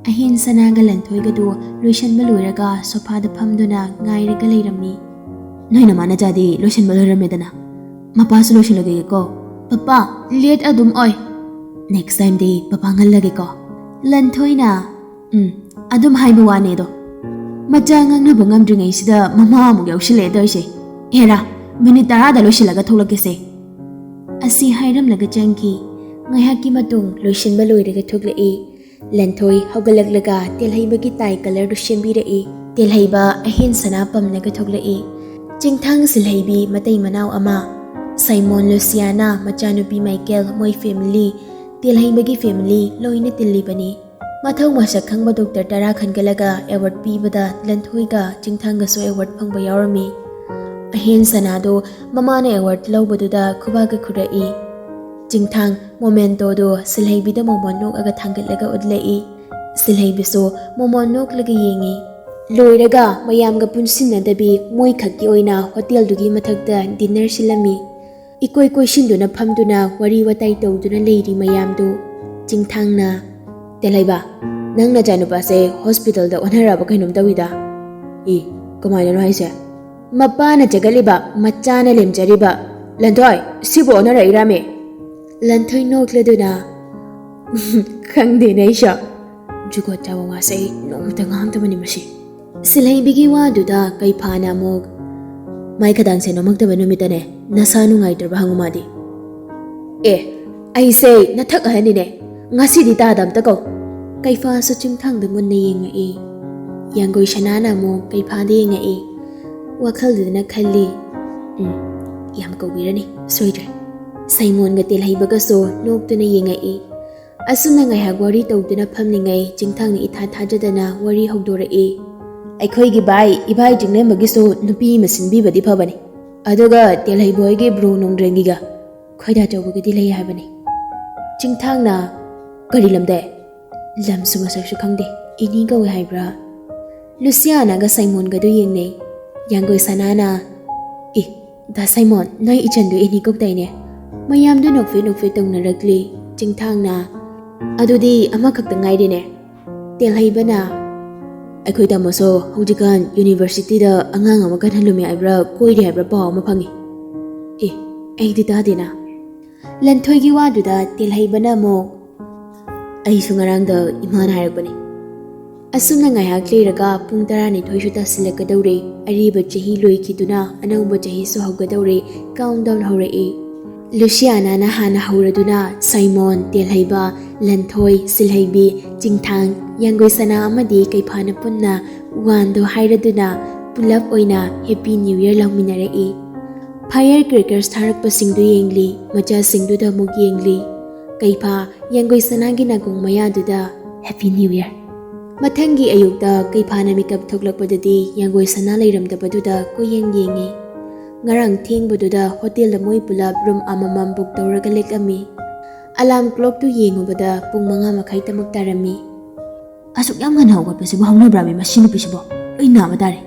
ꯑꯍꯦꯟ ꯁꯅꯥꯒ ꯂꯟꯊꯣꯏꯒꯗꯨ ꯂꯣꯏꯁꯟꯕ ꯂꯣꯏꯔꯒ ꯁꯣꯐꯥꯗ ꯐꯝꯗꯨꯅ ꯉꯥꯏꯔꯒ ꯂꯩꯔꯝꯃꯤ꯫ "ꯅꯣꯏ ꯅꯃꯥ ꯅꯆꯥꯗꯤ ꯂꯣꯏꯁꯟꯕ ꯂꯣꯏꯔꯝꯃꯦꯗꯅ, ꯃꯄꯥꯁꯨ ꯂꯣꯏꯁꯜꯂꯒꯦꯀꯣ꯫ ꯄꯄꯥ, ꯂꯦꯠ ꯑꯗꯨꯝ ꯑꯣꯏ꯫ Next ꯇꯥꯏꯝꯗꯤ papa ꯉꯜꯂꯒꯦꯀꯣ꯫" ꯂꯟꯊꯣꯏꯅ, "ꯎꯝ, ꯑꯗꯨꯝ ꯍꯥꯏꯕ ꯋꯥꯅꯦ ꯑꯗꯣ꯫ ꯃꯆꯥ ꯉꯥꯡꯅꯕ ꯉꯝꯗ꯭ꯔꯤꯉꯩꯁꯤꯗ ꯃꯃꯥ ꯑꯃꯨꯛ ꯌꯥꯎꯁꯤꯜꯂꯛꯑꯦ ꯇꯧꯔꯤꯁꯦ꯫ ꯍꯦꯔꯥ, ꯃꯤꯅꯤꯠ ꯇꯔꯥꯗ ꯂꯣꯏꯁꯤꯜꯂꯒ ꯊꯣꯛꯂꯛꯀꯦꯁꯦ꯫" ꯑꯁꯤ ꯍꯥꯏꯔꯝꯂꯒ ꯆꯪꯈꯤ꯫ ꯉꯥꯏꯍꯥꯛꯀꯤ ꯃꯇꯨꯡ ꯂꯣꯏꯁꯤꯟꯕ ꯂꯣꯏꯔꯒ ꯊꯣꯛꯂꯛꯏ꯫ ꯂꯟꯊꯣꯏ ꯍꯧꯒꯠꯂꯛꯂꯒ ꯇꯦꯜꯍꯩꯕꯒꯤ ꯇꯥꯏ ꯀꯂꯔꯗꯨ ꯁꯦꯝꯕꯤꯔꯛꯏ꯫ ꯇꯦꯜꯍꯩꯕ ꯑꯍꯦꯟ ꯁꯅꯥ ꯄꯝꯂꯒ ꯊꯣꯛꯂꯛꯏ꯫ ꯆꯤꯡꯊꯥꯡ ꯁꯤꯜꯍꯩꯕꯤ ꯃꯇꯩ ꯃꯅꯥꯎ ꯑꯃ, ꯁꯥꯏꯃꯣꯟ ꯂꯨꯁꯤꯌꯥꯅꯥ ꯃꯆꯥꯅꯨꯄꯤ ꯃꯥꯏꯀꯦꯜ ꯃꯣꯏ ꯐꯦꯃꯤꯂꯤ, ꯇꯦꯜꯍꯩꯕꯒꯤ ꯐꯦꯃꯤꯂꯤ ꯂꯣꯏꯅ ꯇꯤꯜꯂꯤꯕꯅꯤ꯫ ꯃꯊꯧ ꯃꯁꯛ ꯈꯪꯕ ꯗꯣꯛꯇꯔ ꯇꯔꯥ ꯈꯟꯒꯠꯂꯒ ꯑꯦꯋꯥꯔꯗ ꯄꯤꯕꯗ ꯂꯟꯊꯣꯏꯒ ꯆꯤꯡꯊꯥꯡꯒꯁꯨ ꯑꯦꯋꯥꯔꯗ ꯐꯪꯕ ꯌꯥꯎꯔꯝꯃꯤ꯫ ꯑꯍꯦꯟ ꯁꯅꯥꯗꯣ ꯃꯃꯥꯅ ꯑꯦꯋꯥꯔꯗ ꯂꯧꯕꯗꯨꯗ ꯈꯨꯕꯥꯛꯀ ꯈꯨꯔꯛꯏ꯫ ꯆꯤꯡꯊꯥꯡ ꯃꯣꯃꯦꯟꯇꯣꯗꯣ ꯁꯤꯜꯍꯩꯕꯤꯗ ꯃꯣꯃꯣꯟ ꯅꯣꯛꯑꯒ ꯊꯥꯡꯒꯠꯂꯒ ꯎꯠꯂꯛꯏ꯫ ꯁꯤꯜꯍꯩꯕꯤꯁꯨ ꯃꯣꯃꯣꯟ ꯅꯣꯛꯂꯒ ꯌꯦꯡꯉꯤ꯫ ꯂꯣꯏꯔꯒ ꯃꯌꯥꯝꯒ ꯄꯨꯟꯁꯤꯟꯅꯗꯕꯤ ꯃꯣꯏꯈꯛꯀꯤ ꯑꯣꯏꯅ ꯍꯣꯇꯦꯜꯗꯨꯒꯤ ꯃꯊꯛꯇ ꯗꯤꯟꯅꯔ ꯁꯤꯜꯂꯝꯃꯤ꯫ ꯏꯀꯣꯏ ꯀꯣꯏꯁꯤꯟꯗꯨꯅ ꯐꯝꯗꯨꯅ ꯋꯥꯔꯤ ꯋꯥꯇꯥꯏ ꯇꯧꯗꯨꯅ ꯂꯩꯔꯤ ꯃꯌꯥꯝꯗꯨ꯫ ꯆꯤꯡꯊꯥꯡꯅ, "ꯇꯦꯜꯍꯩꯕ, ꯅꯪ ꯅꯆꯥꯅꯨꯄꯥꯁꯦ ꯍꯣꯁꯄꯤꯇꯥꯜꯗ ꯑꯣꯟꯅꯔꯕ ꯀꯩꯅꯣꯝ ꯇꯧꯏꯗ?" "ꯏ, ꯀꯃꯥꯏꯅꯅꯣ ꯍꯥꯏꯁꯦ?" "ꯃꯄꯥꯅ ꯆꯒꯠꯂꯤꯕ, ꯃꯆꯥꯅ ꯂꯦꯝꯖꯔꯤꯕ꯫ ꯂꯟꯊꯣꯏ, ꯁꯤꯕꯨ ꯑꯣꯟꯅꯔꯛꯏꯔꯥꯃꯤ?" ꯂꯟꯊꯣꯏ ꯅꯣꯛꯂꯗꯨꯅ, "ꯈꯪꯗꯦꯅꯦ ꯑꯩꯁꯨ꯫ ꯖꯨꯒꯣꯠ ꯆꯥꯕ ꯋꯥꯁꯦ ꯑꯩ ꯅꯣꯡꯃꯇ ꯉꯥꯡꯗꯕꯅꯤ ꯃꯁꯤ꯫" ꯁꯤꯜꯍꯩꯕꯤꯒꯤ ꯋꯥꯗꯨꯗ ꯀꯩꯐꯥꯅ ꯑꯃꯨꯛ, "ꯃꯥꯏ ꯈꯗꯥꯡꯁꯦ ꯅꯣꯝꯃꯛꯇꯕ ꯅꯨꯃꯤꯠꯇꯅꯦ ꯅꯁꯥ ꯅꯨꯡꯉꯥꯏꯇ꯭ꯔꯕ ꯍꯪꯉꯨ ꯃꯥꯗꯤ꯫" "ꯑꯦ, ꯑꯩꯁꯦ ꯅꯊꯛ ꯑꯍꯟꯅꯤꯅꯦ, ꯉꯁꯤꯗꯤ ꯇꯥꯗ ꯑꯝꯇ ꯀꯧ꯫" ꯀꯩꯐꯥꯁꯨ ꯆꯤꯡꯊꯥꯡꯗ ꯃꯨꯟꯅ ꯌꯦꯡꯉꯛꯏ꯫ ꯌꯥꯡꯒꯣꯏ ꯁꯅꯥꯅ ꯑꯃꯨꯛ ꯀꯩꯐꯥꯗ ꯌꯦꯡꯉꯛꯏ꯫ ꯋꯥꯈꯜꯗꯨꯗꯅ ꯈꯜꯂꯤ, "ꯎꯝ, ꯌꯥꯝ ꯀꯧꯕꯤꯔꯅꯤ, ꯁꯣꯏꯗ꯭ꯔꯦ꯫" ꯁꯥꯏꯃꯣꯟꯒ ꯇꯦꯜꯍꯩꯕꯒꯁꯨ ꯅꯣꯛꯇꯨꯅ ꯌꯦꯡꯉꯛꯏ꯫ ꯑꯁꯨꯝꯅ ꯉꯥꯏꯍꯥꯛ ꯋꯥꯔꯤ ꯇꯧꯗꯨꯅ ꯐꯝꯂꯤꯉꯩ ꯆꯤꯡꯊꯥꯡꯅ ꯏꯊꯥ ꯊꯥꯖꯗꯅ ꯋꯥꯔꯤ ꯍꯧꯗꯣꯔꯛꯏ꯫ "ꯑꯩꯈꯣꯏꯒꯤ ꯚꯥꯏ ꯏꯚꯥꯏ ꯆꯤꯡꯂꯦꯝꯕꯒꯤꯁꯨ ꯅꯨꯄꯤ ꯑꯃ ꯁꯤꯟꯕꯤꯕꯗꯤ ꯐꯕꯅꯤ꯫ ꯑꯗꯨꯒ ꯇꯦꯜꯍꯩꯕ ꯍꯣꯏꯒꯤ ꯕ꯭ꯔꯣ ꯅꯣꯡꯗ꯭ꯔꯦꯟꯒꯤꯒ ꯈꯣꯏꯗꯥ ꯆꯧꯕꯒꯤꯗꯤ ꯂꯩ ꯍꯥꯏꯕꯅꯤ꯫" ꯆꯤꯡꯊꯥꯡꯅ, "ꯀꯔꯤ ꯂꯝꯗꯩ?" "ꯂꯝꯁꯨ ꯃꯁꯛꯁꯨ ꯈꯪꯗꯦ꯫ ꯏꯅꯤ ꯀꯧꯋꯦ ꯍꯥꯏꯕ꯭ꯔꯥ?" ꯂꯨꯁꯤꯌꯥꯅꯒ ꯁꯥꯏꯃꯣꯟꯒꯗꯨ ꯌꯦꯡꯅꯩ꯫ ꯌꯥꯡꯒꯣꯏ ꯁꯅꯥꯅ, "ꯏ, ꯗꯥ ꯁꯥꯏꯃꯣꯟ, ꯅꯣꯏ ꯏꯆꯟꯗꯨ ꯏꯅꯤ ꯀꯧꯗꯥꯏꯅꯦ?" ꯃꯌꯥꯝꯗꯨ ꯅꯣꯛꯐꯦꯠ ꯅꯣꯛꯐꯦꯠ ꯇꯧꯅꯔꯛꯂꯤ꯫ ꯆꯤꯡꯊꯥꯡꯅ, "ꯑꯗꯨꯗꯤ ꯑꯃꯈꯛꯇ ꯉꯥꯏꯔꯦꯅꯦ꯫" ꯇꯦꯜꯍꯩꯕꯅ, "ꯑꯩꯈꯣꯏ ꯇꯥꯃꯣꯁꯨ ꯍꯧꯖꯤꯛꯀꯥꯟ ꯌꯨꯅꯤꯚꯔꯁꯤꯇꯤꯗ ꯑꯉꯥꯡ ꯑꯃ ꯀꯟꯍꯜꯂꯨꯃꯤ ꯍꯥꯏꯕ꯭ꯔꯥ ꯀꯣꯏꯔꯤ ꯍꯥꯏꯕ꯭ꯔꯥ ꯄꯥꯎ ꯑꯃ ꯐꯪꯉꯤ꯫" "ꯑꯦ, ꯑꯩꯗꯤ ꯇꯥꯗꯦꯅ꯫" ꯂꯟꯊꯣꯏꯒꯤ ꯋꯥꯗꯨꯗ ꯇꯦꯜꯍꯩꯕꯅ ꯑꯃꯨꯛ, "ꯑꯩꯁꯨ ꯉꯔꯥꯡꯗ ꯏꯃꯥꯅ ꯍꯥꯏꯔꯛꯄꯅꯤ꯫" ꯑꯁꯨꯝꯅ ꯉꯥꯏꯍꯥꯛ ꯂꯩꯔꯒ ꯄꯨꯡ ꯇꯔꯥꯅꯤꯊꯣꯏꯁꯨ ꯇꯥꯁꯤꯜꯂꯛꯀꯗꯧꯔꯦ꯫ ꯑꯔꯤꯕ ꯆꯍꯤ ꯂꯣꯏꯈꯤꯗꯨꯅ ꯑꯅꯧꯕ ꯆꯍꯤꯁꯨ ꯍꯧꯒꯗꯧꯔꯦ꯫ Countdown ꯍꯧꯔꯛꯏ꯫ ꯂꯨꯁꯤꯌꯥꯅꯥꯅ ꯍꯥꯟꯅ ꯍꯧꯔꯗꯨꯅ ꯁꯥꯏꯃꯣꯟ, ꯇꯦꯜꯍꯩꯕ, ꯂꯟꯊꯣꯏ, ꯁꯤꯜꯍꯩꯕꯤ, ꯆꯤꯡꯊꯥꯡ, ꯌꯥꯡꯒꯣꯏ ꯁꯅꯥ ꯑꯃꯗꯤ ꯀꯩꯐꯥꯅ ꯄꯨꯟꯅ ꯋꯥꯟꯗꯣ ꯍꯥꯏꯔꯗꯨꯅ ꯄꯨꯂꯞ ꯑꯣꯏꯅ Happy New Year ꯂꯥꯎꯃꯤꯟꯅꯔꯛꯏ꯫ Fire crackers ꯊꯥꯔꯛꯄꯁꯤꯡꯗꯨ ꯌꯦꯡꯂꯤ, ꯃꯆꯥꯁꯤꯡꯗꯨꯗ ꯑꯃꯨꯛ ꯌꯦꯡꯂꯤ꯫ ꯀꯩꯐꯥ ꯌꯥꯡꯒꯣꯏ ꯁꯅꯥꯒꯤ ꯅꯥꯀꯣꯡ ꯃꯌꯥꯗꯨꯗ, Happy New Year꯫ ꯃꯊꯪꯒꯤ ꯑꯌꯨꯛꯇ ꯀꯩꯐꯥꯅ ꯃꯤꯀꯞ ꯊꯣꯛꯂꯛꯄꯗꯗꯤ ꯌꯥꯡꯒꯣꯏ ꯁꯅꯥ ꯂꯩꯔꯝꯗꯕꯗꯨꯗ ꯀꯣꯏꯌꯦꯡ ꯌꯦꯡꯉꯤ꯫ ꯉꯔꯥꯡ ꯊꯦꯡꯕꯗꯨꯗ ꯍꯣꯇꯦꯜꯗ ꯃꯣꯏ ꯄꯨꯂꯞ ꯔꯨꯝ ꯑꯃꯃꯝ ꯕꯨꯛ ꯇꯧꯔꯒ ꯂꯦꯛꯂꯝꯃꯤ꯫ ꯑꯂꯥꯝ ꯀ꯭ꯂꯣꯛꯇꯨ ꯌꯦꯡꯉꯨꯕꯗ ꯄꯨꯡ ꯃꯉꯥ ꯃꯈꯥꯏ ꯇꯃꯛ ꯇꯥꯔꯝꯃꯤ꯫ "ꯑꯁꯨꯛ ꯌꯥꯝ ꯉꯟꯅ ꯍꯧꯒꯠꯄꯁꯤꯕꯨ ꯍꯧꯅꯕ꯭ꯔꯥꯃꯤ? ꯃꯁꯤ ꯅꯨꯄꯤꯁꯤꯕꯨ ꯂꯣꯏ ꯅꯥꯕ ꯇꯥꯔꯦ꯫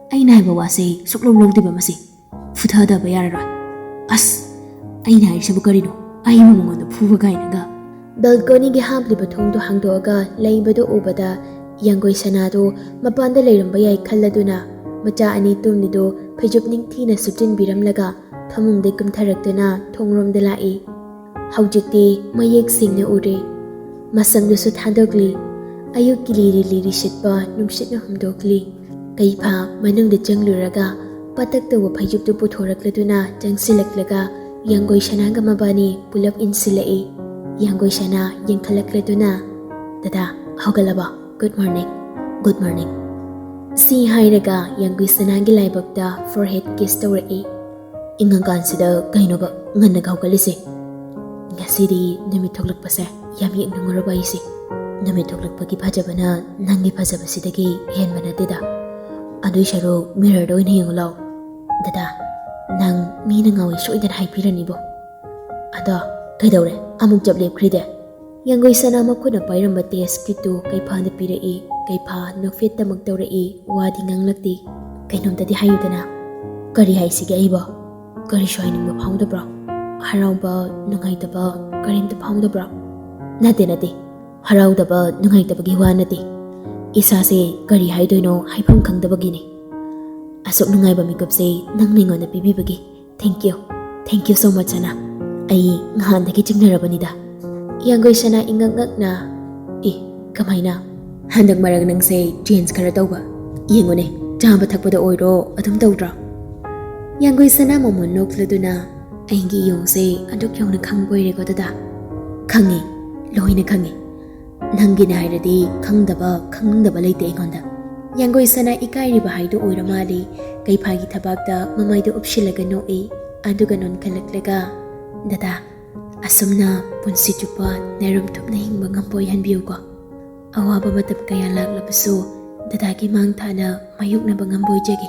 ꯑꯩꯅ ꯍꯥꯏꯕ ꯋꯥꯁꯦ ꯁꯨꯛꯂꯧ ꯂꯧꯗꯦꯕ ꯃꯁꯤ꯫ ꯐꯨꯊꯗꯕ ꯌꯥꯔꯔꯣꯏ꯫ ꯑꯁ, ꯑꯩꯅ ꯍꯥꯏꯔꯤꯁꯤꯕꯨ ꯀꯔꯤꯅꯣ? ꯑꯩꯕꯨ ꯃꯉꯣꯟꯗ ꯐꯨꯕ ꯀꯥꯏꯅꯒ?" ꯕꯦꯜꯀꯣꯅꯤꯒꯤ ꯍꯥꯞꯂꯤꯕ ꯊꯣꯡꯗꯨ ꯍꯥꯡꯗꯣꯛꯑꯒ ꯂꯩꯕꯗꯨ ꯎꯕꯗ ꯌꯥꯡꯒꯣꯏ ꯁꯅꯥꯗꯨ ꯃꯄꯥꯟꯗ ꯂꯩꯔꯝꯕ ꯌꯥꯏ ꯈꯜꯂꯗꯨꯅ ꯃꯆꯥ ꯑꯅꯤ ꯇꯨꯝꯂꯤꯗꯨ ꯐꯩꯖꯨꯞ ꯅꯤꯡꯊꯤꯅ ꯁꯨꯞꯆꯤꯟꯕꯤꯔꯝꯂꯒ ꯐꯃꯨꯡꯗꯩ ꯀꯨꯝꯊꯔꯛꯇꯨꯅ ꯊꯣꯡꯔꯣꯝꯗ ꯂꯥꯛꯏ꯫ ꯍꯧꯖꯤꯛꯇꯤ ꯃꯌꯦꯛ ꯁꯦꯡꯅ ꯎꯔꯦ꯫ ꯃꯁꯝꯗꯨꯁꯨ ꯊꯥꯗꯣꯛꯂꯤ꯫ ꯑꯌꯨꯛꯀꯤ ꯂꯤꯔꯤ ꯂꯤꯔꯤ ꯁꯤꯠꯄ ꯅꯨꯡꯁꯤꯠꯅ ꯍꯨꯝꯗꯣꯛꯂꯤ꯫ ꯀꯩꯐꯥ ꯃꯅꯨꯡꯗ ꯆꯪꯂꯨꯔꯒ ꯄꯥꯇꯛ ꯇꯧꯕ ꯐꯩꯖꯨꯞꯇꯨ ꯄꯨꯊꯣꯔꯛꯂꯗꯨꯅ ꯆꯪꯁꯤꯜꯂꯛꯂꯒ ꯌꯥꯡꯒꯣꯏ ꯁꯅꯥꯒ ꯃꯕꯥꯅꯤ ꯄꯨꯂꯞ ꯏꯟꯁꯤꯜꯂꯛꯏ꯫ ꯌꯥꯡꯒꯣꯏ ꯁꯅꯥ ꯌꯦꯡꯈꯠꯂꯛꯂꯗꯨꯅ, "ꯗꯗꯥ, ꯍꯧꯒꯠꯂꯕꯣ? Good morning, good morning," ꯁꯤ ꯍꯥꯏꯔꯒ ꯌꯥꯡꯒꯣꯏ ꯁꯅꯥꯒꯤ ꯂꯥꯏꯕꯛꯇ forehead kiss ꯇꯧꯔꯛꯏ꯫ "ꯏꯪꯉꯀꯥꯟꯁꯤꯗ ꯀꯩꯅꯣꯕ ꯉꯟꯅꯒ ꯍꯧꯒꯠꯂꯤꯁꯦ? ꯉꯁꯤꯗꯤ ꯅꯨꯃꯤꯠ ꯊꯣꯛꯂꯛꯄꯁꯦ ꯌꯥꯝ ꯌꯦꯡꯅꯤꯡꯉꯨꯔꯕ ꯑꯩꯁꯦ꯫ ꯅꯨꯃꯤꯠ ꯊꯣꯛꯂꯛꯄꯒꯤ ꯐꯖꯕꯅ ꯅꯪꯒꯤ ꯐꯖꯕꯁꯤꯗꯒꯤ ꯍꯦꯟꯕ ꯅꯠꯇꯦꯗ꯫ ꯑꯗꯨꯏ ꯁꯔꯨꯛ mirrorꯗ ꯑꯣꯏꯅ ꯌꯦꯡꯉꯨ ꯂꯥꯎ꯫ ꯗꯗꯥ, ꯅꯪ ꯃꯤꯅ ꯉꯥꯎꯏ ꯁꯣꯏꯗꯅ ꯍꯥꯏꯕꯤꯔꯅꯤꯕꯣ꯫ ꯑꯗꯣ ꯀꯩꯗꯧꯔꯦ? ꯑꯃꯨꯛ ꯆꯞ ꯂꯦꯞꯈ꯭ꯔꯤꯗꯦ?" ꯌꯥꯡꯒꯣꯏ ꯁꯅꯥ ꯃꯈꯨꯠꯅ ꯄꯥꯏꯔꯝꯕ test kitꯇꯨ ꯀꯩꯐꯥꯗ ꯄꯤꯔꯛꯏ꯫ ꯀꯩꯐꯥ ꯅꯣꯛꯐꯦꯠꯇꯃꯛ ꯇꯧꯔꯛꯏ, ꯋꯥꯗꯤ ꯉꯥꯡꯂꯛꯇꯦ꯫ "ꯀꯩꯅꯣꯝꯇꯗꯤ ꯍꯥꯏꯌꯨꯗꯅ꯫ ꯀꯔꯤ ꯍꯥꯏꯁꯤꯒꯦ ꯑꯩꯕꯣ? ꯀꯔꯤꯁꯨ ꯍꯥꯏꯅꯤꯡꯕ ꯐꯥꯎꯗꯕ꯭ꯔꯣ? ꯍꯔꯥꯎꯕ, ꯅꯨꯡꯉꯥꯏꯇꯕ ꯀꯔꯤꯝꯇ ꯐꯥꯎꯗꯕ꯭ꯔꯣ?" "ꯅꯠꯇꯦ, ꯅꯠꯇꯦ꯫ ꯍꯔꯥꯎꯗꯕ, ꯅꯨꯡꯉꯥꯏꯇꯕꯒꯤ ꯋꯥ ꯅꯠꯇꯦ꯫ ꯏꯁꯥꯁꯦ ꯀꯔꯤ ꯍꯥꯏꯗꯣꯏꯅꯣ ꯍꯥꯏꯐꯝ ꯈꯪꯗꯕꯒꯤꯅꯤ꯫ ꯑꯁꯨꯛ ꯅꯨꯡꯉꯥꯏꯕ ꯃꯤꯀꯨꯞꯁꯦ ꯅꯪꯅ ꯑꯩꯉꯣꯟꯗ ꯄꯤꯕꯤꯕꯒꯤ thank you, thank you so much, ꯁꯅꯥ꯫ ꯑꯩ ꯅꯍꯥꯟꯗꯒꯤ ꯆꯤꯡꯅꯔꯕꯅꯤꯗ꯫" ꯌꯥꯡꯒꯣꯏ ꯁꯅꯥ ꯏꯉꯛ ꯉꯛꯅ, "ꯑꯦ, ꯀꯃꯥꯏꯅ? ꯍꯟꯗꯛ ꯃꯔꯛ ꯅꯪꯁꯦ change ꯈꯔ ꯇꯧꯕ꯫ ꯌꯦꯡꯉꯨꯅꯦ, ꯆꯥꯕ ꯊꯛꯄꯗ ꯑꯣꯏꯔꯣ ꯑꯗꯨꯝ ꯇꯧꯗ꯭ꯔꯣ?" ꯌꯥꯡꯒꯣꯏ ꯁꯅꯥ ꯃꯃꯣꯟ ꯅꯣꯛꯂꯗꯨꯅ, "ꯑꯩꯒꯤ ꯏꯌꯣꯡꯁꯦ ꯑꯗꯨꯛ ꯌꯧꯅ ꯈꯪꯕ ꯑꯣꯏꯔꯦꯀꯣ ꯗꯗꯥ?" "ꯈꯪꯉꯦ, ꯂꯣꯏꯅ ꯈꯪꯉꯦ꯫ ꯅꯪꯒꯤꯅꯦ ꯍꯥꯏꯔꯗꯤ ꯈꯪꯗꯕ, ꯈꯪꯅꯤꯡꯗꯕ ꯂꯩꯇꯦ ꯑꯩꯉꯣꯟꯗ꯫" ꯌꯥꯡꯒꯣꯏ ꯁꯅꯥ ꯏꯀꯥꯏꯔꯤꯕ ꯍꯥꯏꯗꯨ ꯑꯣꯏꯔ ꯃꯥꯜꯂꯤ꯫ ꯀꯩꯐꯥꯒꯤ ꯊꯕꯥꯛꯇ ꯃꯃꯥꯏꯗꯨ ꯎꯞꯁꯤꯜꯂꯒ ꯅꯣꯛꯏ꯫ ꯑꯗꯨꯒ ꯅꯣꯟꯈꯠꯂꯛꯂꯒ, "ꯗꯗꯥ, ꯑꯁꯨꯝꯅ ꯄꯨꯟꯁꯤ ꯆꯨꯞꯄ ꯅꯥꯏꯔꯝ ꯊꯨꯞꯅ ꯍꯤꯡꯕ ꯉꯝꯕ ꯑꯣꯏꯍꯟꯕꯤꯌꯨꯀꯣ꯫" ꯑꯋꯥꯕ ꯃꯇꯝ ꯀꯌꯥ ꯂꯥꯛꯂꯕꯁꯨ ꯗꯗꯥꯒꯤ ꯃꯥꯡ ꯊꯥꯅ ꯃꯥꯌꯣꯛꯅꯕ ꯉꯝꯕ ꯑꯣꯏꯖꯒꯦ꯫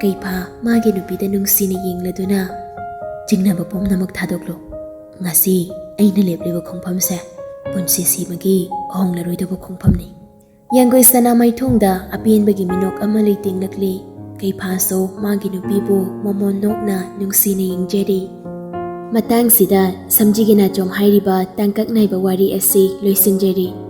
ꯀꯩꯐꯥ ꯃꯥꯒꯤ ꯅꯨꯄꯤꯗ ꯅꯨꯡꯁꯤꯅ ꯌꯦꯡꯂꯗꯨꯅ ꯆꯤꯡꯅꯕ ꯄꯨꯝꯅꯃꯛ ꯊꯥꯗꯣꯛꯂꯨ꯫ ꯉꯁꯤ ꯑꯩꯅ ꯂꯦꯞꯂꯤꯕ ꯈꯣꯡꯐꯝꯁꯦ ꯄꯨꯟꯁꯤ ꯁꯤꯕꯒꯤ ꯍꯣꯡꯂꯔꯣꯏꯗꯕ ꯈꯣꯡꯐꯝꯅꯤ꯫ ꯌꯥꯡꯒꯣꯏ ꯁꯅꯥꯃꯩꯊꯣꯡꯗ ꯑꯄꯦꯟꯕꯒꯤ ꯃꯤꯅꯣꯛ ꯑꯃ ꯂꯩꯇꯦꯡꯂꯛꯂꯤ꯫ ꯀꯩꯐꯥꯁꯨ ꯃꯥꯒꯤ ꯅꯨꯄꯤꯕꯨ ꯃꯃꯣꯟ ꯅꯣꯛꯅ ꯅꯨꯡꯁꯤꯅ ꯌꯦꯡꯖꯔꯤ꯫ ꯃꯇꯥꯡꯁꯤꯗ ꯁꯝꯖꯤꯒꯤ ꯅꯥꯆꯣꯝ ꯍꯥꯏꯔꯤꯕ ꯇꯥꯡꯀꯛ ꯅꯥꯏꯕ ꯋꯥꯔꯤ ꯑꯁꯤ ꯂꯣꯏꯁꯤꯟꯖꯔꯤ꯫